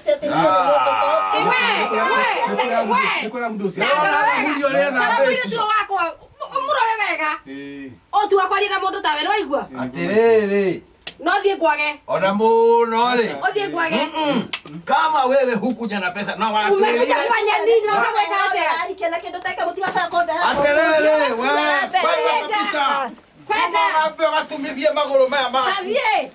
[SPEAKER 10] We.
[SPEAKER 8] Nĩ kũrĩa mũndũ ũcio.
[SPEAKER 10] Mũirĩtu wakwa ũmũrore wega. Ũtua kwaria na mũndũ tawe nĩwaigua?
[SPEAKER 7] Atĩrĩrĩ.
[SPEAKER 10] No thiĩ kwage.
[SPEAKER 7] Ona mũno rĩ.
[SPEAKER 10] Ũthiĩ kwage.
[SPEAKER 7] Kama wewe hukuja na pesa na watwĩrire.
[SPEAKER 10] Umekuja kufanya nini na ũgeka atĩa?
[SPEAKER 11] Arahikia na kĩndũ ta mũtigacoka kũndehe.
[SPEAKER 7] Atĩrĩrĩ we. Kwenda kabisa.
[SPEAKER 10] Kwenda.
[SPEAKER 7] Ũgambe ũgatumithie magũrũ maya maku.
[SPEAKER 10] Athiĩ.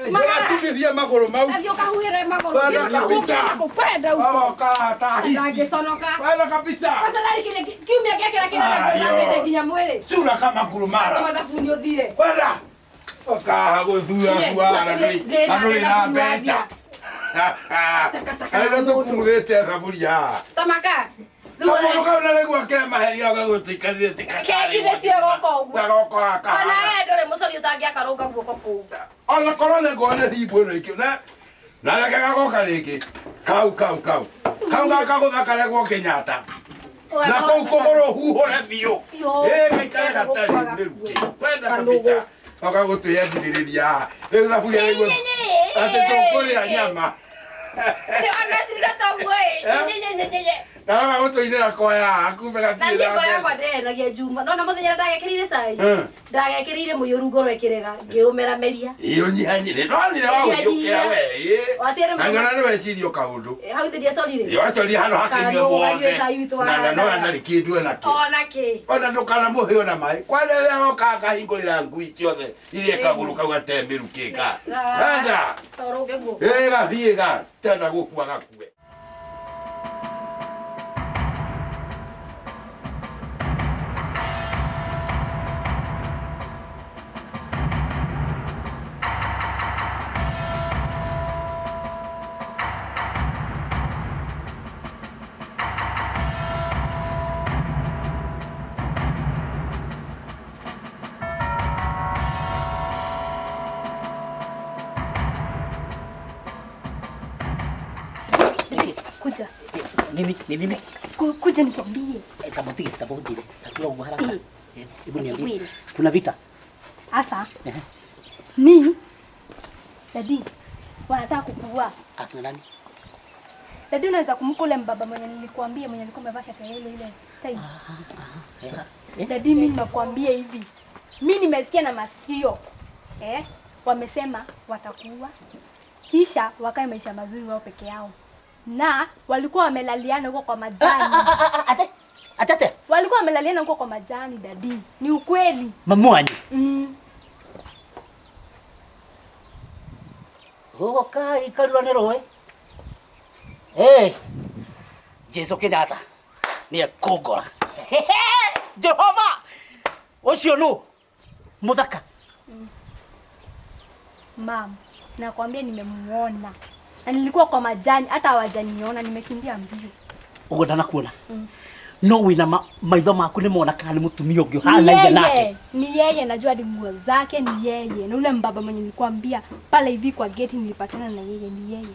[SPEAKER 7] Ũgatumithie magũrũ mau.
[SPEAKER 10] Athiĩ ũkahuhĩre magũrũ.
[SPEAKER 7] Kwenda kabisa.
[SPEAKER 10] Kwenda huko.
[SPEAKER 7] Oka ta hiti.
[SPEAKER 10] Ndangĩconoka.
[SPEAKER 7] Kwenda kabisa.
[SPEAKER 10] Kwanza ndarĩ kiumia gĩakĩra kĩrĩa ngũthambĩte nginya mwĩrĩ.
[SPEAKER 7] Cura kama ngurumara.
[SPEAKER 10] Tũma thabuni ũthire.
[SPEAKER 7] Kwenda. Okaha gũthua thua na ndũrĩ na mbeca. Arĩa tũkumuthĩte thaburia haha.
[SPEAKER 10] Tamaka.
[SPEAKER 7] Kamũndũ kau na rĩu akemaheria gagũtikarire
[SPEAKER 10] Kekithĩtie goko ũguo.
[SPEAKER 7] Na goko gaka.
[SPEAKER 10] Ona we ndũrĩ mũcori ũtangĩakarũnga guoko kũu.
[SPEAKER 7] Ona korwo nĩ ngone thimũ ĩno ĩkĩ na reke gagoka rĩngĩ. Kau kau kau. Kau gaka gũthakaregwo Kenyatta. Na kũu kũgũrũ huhũre biũ. Ĩ gaikare gatarĩ mĩrukĩ. Kwenda kabisa. Oka gũtwĩyendithĩrĩria haha. Rĩu thaburia rĩu atĩ tũkũrĩa nyama.
[SPEAKER 10] Ona tiga toguo ĩ.
[SPEAKER 7] Karora gũtũinĩra kwaya haha kumbe gatirĩ
[SPEAKER 10] Na niĩ ngoro yakwa ndĩhenagia Juma. No na mũthenya ndagekĩrire cai. Ndagekĩrire mũiyũru ngoro ĩkĩrega ngĩũmerameria.
[SPEAKER 7] Ĩ ũnyihanyire. Ndonire waũiyũkĩra we.
[SPEAKER 10] Watiarĩ
[SPEAKER 7] Na ngona nĩ wecirio kaũndũ.
[SPEAKER 10] Hau ithe ndiacorire.
[SPEAKER 7] Ĩ wacoria handũ hakĩnyue wothe. Na no ndarĩ kĩndũ ena kĩ.
[SPEAKER 10] Ona kĩ.
[SPEAKER 7] Ona ndũkanamũhe ona maĩ. Kwanja rĩrĩa woka akahingũrĩra ngui ciothe iria kagũrũ kau gatee mĩrukĩ ka. Enda.
[SPEAKER 10] Torũnge guoko.
[SPEAKER 7] Ĩ gathiĩ ga. Tena gũkua gakue.
[SPEAKER 5] Kuja.
[SPEAKER 6] Nini?
[SPEAKER 5] Kuja nikwambie.
[SPEAKER 6] Tabutire. Tatua ugu haraka. Hebu niambie. Kuna vita?
[SPEAKER 5] Asa. Ni Dadi wanataka kukuua.
[SPEAKER 6] Akina nani?
[SPEAKER 5] Dadi unaweza kumbuka ule mbaba mwenye nilikuambia mwenye alikuwa amevaa shati ile ile time. Dadi mimi nakwambia hivi. Mimi nimesikia na masikio. Wamesema watakuua. Kisha wakae maisha mazuri wao peke yao. Na walikuwa wamelaliana huko kwa majani.
[SPEAKER 6] Atete.
[SPEAKER 5] Walikuwa wamelaliana huko kwa majani dadi. Ni ukweli.
[SPEAKER 6] Mamu wanyu. Goka ikarura nĩ rũĩ. Jesu Kenyatta. Nĩ ekũngora. Jehova! Ũcio nũ? Mũthaka.
[SPEAKER 5] Mam, nakwambia nimemuona. Na nilikuwa kwa majani, hata hawajaniona, nimekimbia mbio.
[SPEAKER 6] Ũguo ndanakuona. No wĩna maitho maku nĩ mona kana nĩ mũtumia ũngĩ ũhanaine nake.
[SPEAKER 5] Ni yeye, najua hadi nguo zake ni yeye. Na ule mbaba mwenye nilikwambia pale hivi kwa gate nilipatana na yeye, ni yeye.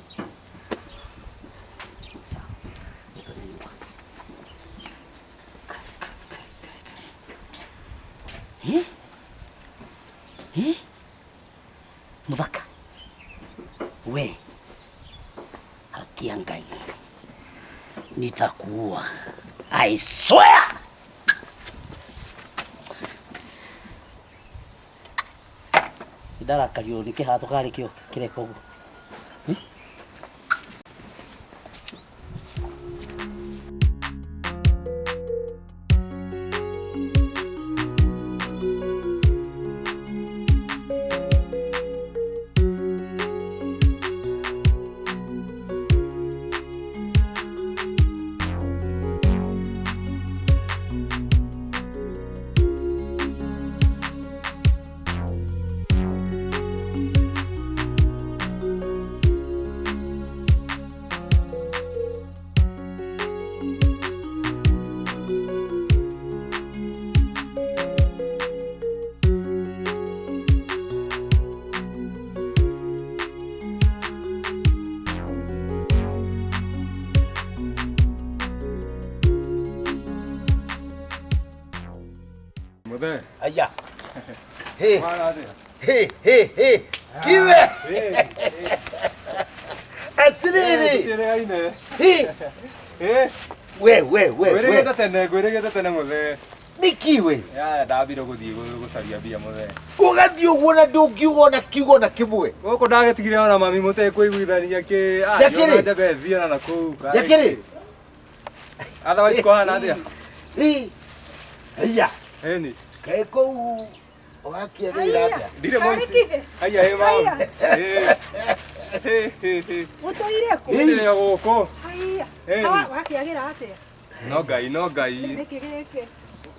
[SPEAKER 6] Eh? Eh? Mũthaka. We. Haki ya Ngai. Nitakuua. I swear. Ndarakario nĩ kĩhato karĩ kĩo kĩreka ũguo.
[SPEAKER 1] Aya. Hey. Hey, hey, hey. Kiwe. Atiriri. Hey.
[SPEAKER 8] Eh.
[SPEAKER 1] We, we, we.
[SPEAKER 8] Ngwĩrĩgĩte tene, ngwĩrĩgĩte tene mũthee.
[SPEAKER 1] Nĩkĩ we?
[SPEAKER 8] Ya, ndambire gũthiĩ gũcaria mbia mũthee.
[SPEAKER 1] Ũgathiĩ ũguo na ndũngiuga ona kiugo ona kĩmwe.
[SPEAKER 8] Gũkũ ndagĩtigire ona mami mũtekũiguithania kĩ.
[SPEAKER 1] Yakĩrĩ?
[SPEAKER 8] Njambe thiĩ ona nakũu.
[SPEAKER 1] Yakĩrĩ?
[SPEAKER 8] Otherwise kũhana atĩa?
[SPEAKER 1] Aya.
[SPEAKER 8] Ĩni.
[SPEAKER 1] Kaĩ kũu ũgakĩagĩrĩra atĩa?
[SPEAKER 8] Ndirĩ mũici. Aya ĩ mama. Ĩ.
[SPEAKER 3] Ũtũire kũ?
[SPEAKER 8] Ndĩrĩ gũkũ.
[SPEAKER 3] Haiya. Wakĩagĩra atĩa?
[SPEAKER 8] No Ngai, no Ngai.
[SPEAKER 3] Nĩkĩ gĩkĩ?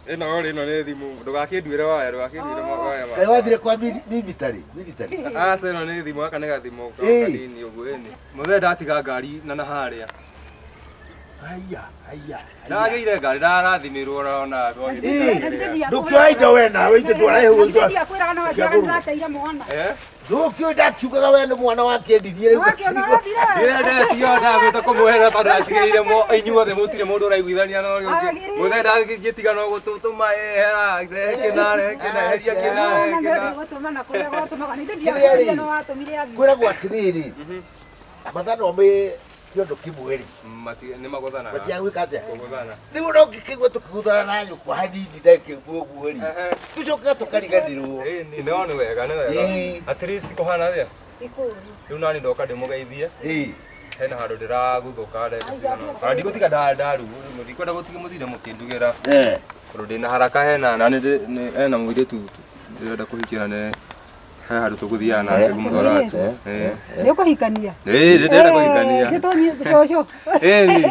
[SPEAKER 8] Ĩno rĩ, ĩno nĩ thimũ. Ndũgakĩnduĩre waya, ndũgakĩnduĩre waya.
[SPEAKER 1] Kaĩ wathire kwa military, military.
[SPEAKER 8] Aca ĩno nĩ thimũ, gaka nĩ gathimũ kanini ũguo ĩni. Mũthee ndatiga ngari na harĩa.
[SPEAKER 1] Haiya, haiya.
[SPEAKER 8] Ndagĩire ngari, ndarathimĩrwo ona
[SPEAKER 1] Ndũkĩoya indo we nawe ithe ndwarahe
[SPEAKER 3] indo. Ndiakwĩraga no wanjĩraga nĩũrateire mwana.
[SPEAKER 1] Ndũkĩũĩ ndakiugaga we nĩ mwana wakĩendirie rĩu.
[SPEAKER 8] Ndĩrendetio ndagwĩta kũmwehera tondũ ndatigĩire inyuothe mũtirĩ mũndũ ũraiguithania na ũrĩa ũngĩ. Mũthee ndangĩtiga no gũtũtũma hera, rehe kĩna, rehe kĩna, eheria kĩna, rehe kĩna.
[SPEAKER 1] Kwĩragwo atĩrĩrĩ, mathanwa me kĩondo kĩmwe rĩ.
[SPEAKER 8] Nĩ magũthanaga.
[SPEAKER 1] Matiagwĩka atĩa?
[SPEAKER 8] Kũgũthana.
[SPEAKER 1] Rĩu no ngĩkĩigua tũkĩgũthana na nyũkwa hanini ndagĩka ĩmwe ũguo rĩ, tũcokaga tũkariganĩrwo.
[SPEAKER 8] Ĩni, no nĩ wega, nĩ wega. At least kũhana atĩa? Rĩu nani ndoka ndĩmũgeithie. Hena handũ ndĩraguthũka ndagĩka cigana. Kana ndigũtiga ndarugwo, mũtikwenda gũtiga mũtinde mũkĩndugĩra. Tondũ ndĩna haraka hena na hena mũirĩtu ndĩrenda kũhikia na he handũ tũgũthiaga nake ngũmũtwara.
[SPEAKER 3] Nĩ ũkũhikania?
[SPEAKER 8] Ĩĩ, ndĩrenda kũhikania.
[SPEAKER 3] Njĩtwo cũcũ.
[SPEAKER 8] Ĩni.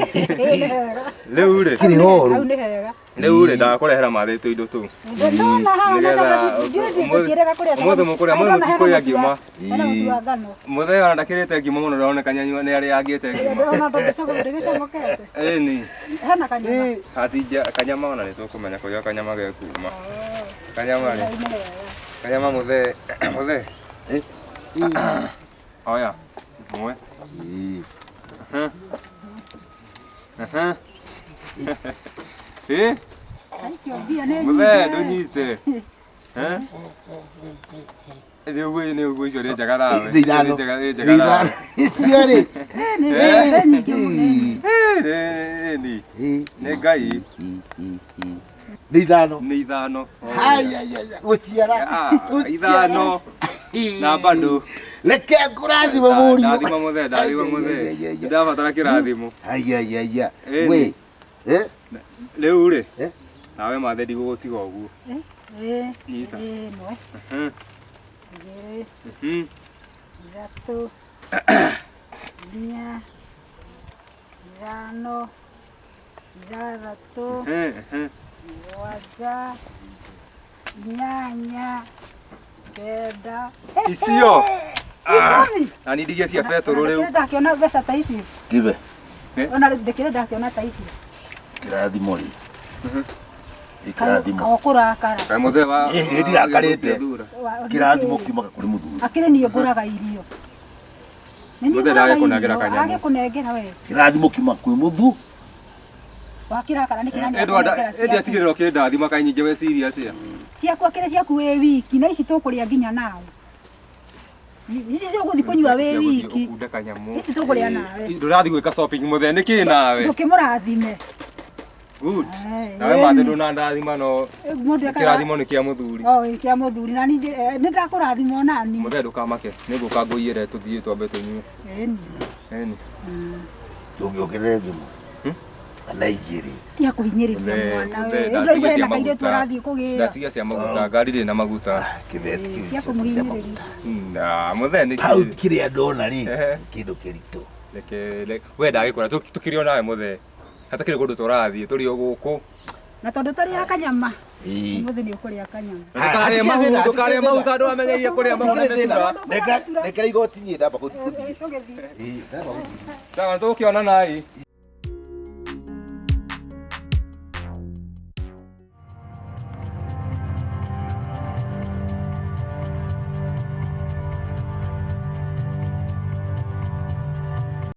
[SPEAKER 8] Rĩu rĩ.
[SPEAKER 3] Hau nĩ hega.
[SPEAKER 8] Rĩu rĩ ndakũrehera mathĩ tũindo tũu.
[SPEAKER 3] Ndona haha
[SPEAKER 8] Ũmũthĩ mũkũrĩa, ũmũthĩ mũtikũrĩa ngima.
[SPEAKER 3] Hena mũtu wa ngano.
[SPEAKER 8] Mũthee ona ndakĩrĩte ngima mũno ndĩroneka nĩ arĩangĩte ngima.
[SPEAKER 3] Ndĩrona ndũgĩcomokete.
[SPEAKER 8] Ĩni.
[SPEAKER 3] Hena kanyama.
[SPEAKER 8] Hatinja kanyama ona nĩ tũkũmenya kũrĩa kanyama gekuma. Kanyama rĩ. Kanyama mũthee, mũthee. Oya, mwe. Mũthee ndũnyite. Nĩ ũguo nĩ ũguo icio nĩ njega nawe.
[SPEAKER 1] Nĩ ithano.
[SPEAKER 8] Nĩ njega nawe.
[SPEAKER 1] Icio rĩ.
[SPEAKER 8] Nĩ nĩ Ngai.
[SPEAKER 1] Nĩ ithano.
[SPEAKER 8] Nĩ ithano.
[SPEAKER 1] Haya, gũciara.
[SPEAKER 8] Ithano. Na bado.
[SPEAKER 1] Reke ngũrathime mũriũ.
[SPEAKER 8] Ndathima mũthee, ndathima mũthee. Ndabatara kĩrathimo.
[SPEAKER 1] Haya, haya. We.
[SPEAKER 8] Rĩu rĩ. Nawe mathe ndigũgũtiga ũguo. Nyita.
[SPEAKER 3] Ĩmwe. Igĩrĩ. Ithatũ. Inya. Ithano. Ithathatũ,
[SPEAKER 8] Eh, eh.
[SPEAKER 3] mũgwanja, inyanya, kenda.
[SPEAKER 8] Icio. Ah,
[SPEAKER 3] Ikũmi.
[SPEAKER 8] na niĩ ndigie cia betũrũ rĩu.
[SPEAKER 3] Ndikĩrĩ ndakĩona mbeca ta ici.
[SPEAKER 1] Kibe.
[SPEAKER 3] Ona ndikĩrĩ ndakĩona ta ici.
[SPEAKER 1] Kĩrathimo rĩ. Kĩrathimo.
[SPEAKER 3] Kago kũrakara.
[SPEAKER 8] Kaĩ mũthee wa
[SPEAKER 1] Ĩ, ĩ, ndirakarĩte.
[SPEAKER 3] Wa-
[SPEAKER 1] Kĩrathimo kiumaga kũrĩ mũthuri.
[SPEAKER 3] Akĩrĩ niĩ ngũraga irio. Nĩ niĩ
[SPEAKER 8] Mũthee
[SPEAKER 3] ngũraga
[SPEAKER 8] ndagĩkũnengera
[SPEAKER 3] irio,
[SPEAKER 8] kanyamũ.
[SPEAKER 3] Agĩkũnengera we.
[SPEAKER 1] Kĩrathimo kiumaga kwĩ mũthu.
[SPEAKER 3] Wakĩrakara nĩ kĩrani
[SPEAKER 8] Ĩndĩ ĩndĩ atigĩrĩra ũkĩndathima kaĩ nyingĩ weciria atĩa?
[SPEAKER 3] Ciaku akĩrĩ ciaku wĩ wiki na ici tũkũrĩa nginya nawe. Ici cigũthiĩ kũnyua wĩ wiki.
[SPEAKER 8] Ũkunde kanyamũ.
[SPEAKER 3] Ici tũkũrĩa nawe.
[SPEAKER 8] Ndũrathiĩ gwĩka shopping mũthee nĩkĩ nawe?
[SPEAKER 3] Ndũkĩmũrathime.
[SPEAKER 8] Good.
[SPEAKER 3] Ĩĩ.
[SPEAKER 8] Nawe mathe ndũnandathima no
[SPEAKER 3] Mũndũ ekaga-
[SPEAKER 8] kĩrathimo nĩ kĩa mũthuri.
[SPEAKER 3] O, ĩ, kĩa mũthuri na ningĩ nĩ ndakũrathima onani.
[SPEAKER 8] Mũthee ndũkamake nĩngũka ngũiyĩre tũthiĩ twambe tũnyue.
[SPEAKER 3] Ĩni.
[SPEAKER 8] Ĩni.
[SPEAKER 1] Ndũngĩongerere thimũ. Kana igĩrĩ.
[SPEAKER 3] Tiga kũhinyĩrĩria
[SPEAKER 8] Mũthee,
[SPEAKER 3] mwana
[SPEAKER 8] mũthee,
[SPEAKER 3] we.
[SPEAKER 8] ndatigia
[SPEAKER 3] Ndĩraigua
[SPEAKER 8] cia
[SPEAKER 3] hena kairĩtu
[SPEAKER 8] maguta.
[SPEAKER 3] arathiĩ kũgĩra.
[SPEAKER 8] Ndatigia cia maguta ngari ndĩ na maguta.
[SPEAKER 1] Kĩbeti kĩu.
[SPEAKER 3] Tiga kũmũhinyĩrĩria.
[SPEAKER 8] Na mũthee nĩ
[SPEAKER 1] Hau
[SPEAKER 8] kĩ?
[SPEAKER 1] kĩrĩa ndona rĩ. Kĩndũ kĩritũ.
[SPEAKER 8] Reke we ndagĩkora tũkĩrĩ o nawe mũthee. Hatakĩrĩ kũndũ tũrathiĩ tũrĩ o gũkũ.
[SPEAKER 3] Na tondũ tũrĩ a kanyama.
[SPEAKER 1] Ĩĩ.
[SPEAKER 3] Ũmũthĩ nĩ ũkũrĩa kanyama.
[SPEAKER 8] Ndũkarĩe mahu, ndũkarĩe mahu tondũ wamenyeire kũrĩa mahu na mĩtura.
[SPEAKER 1] Rekera igoti niĩ ndamba gũthiĩ.
[SPEAKER 3] Tũgĩthiĩ.
[SPEAKER 1] Ĩĩ, ndamba gũthiĩ.
[SPEAKER 8] Sawa, tũgũkĩonana ĩ.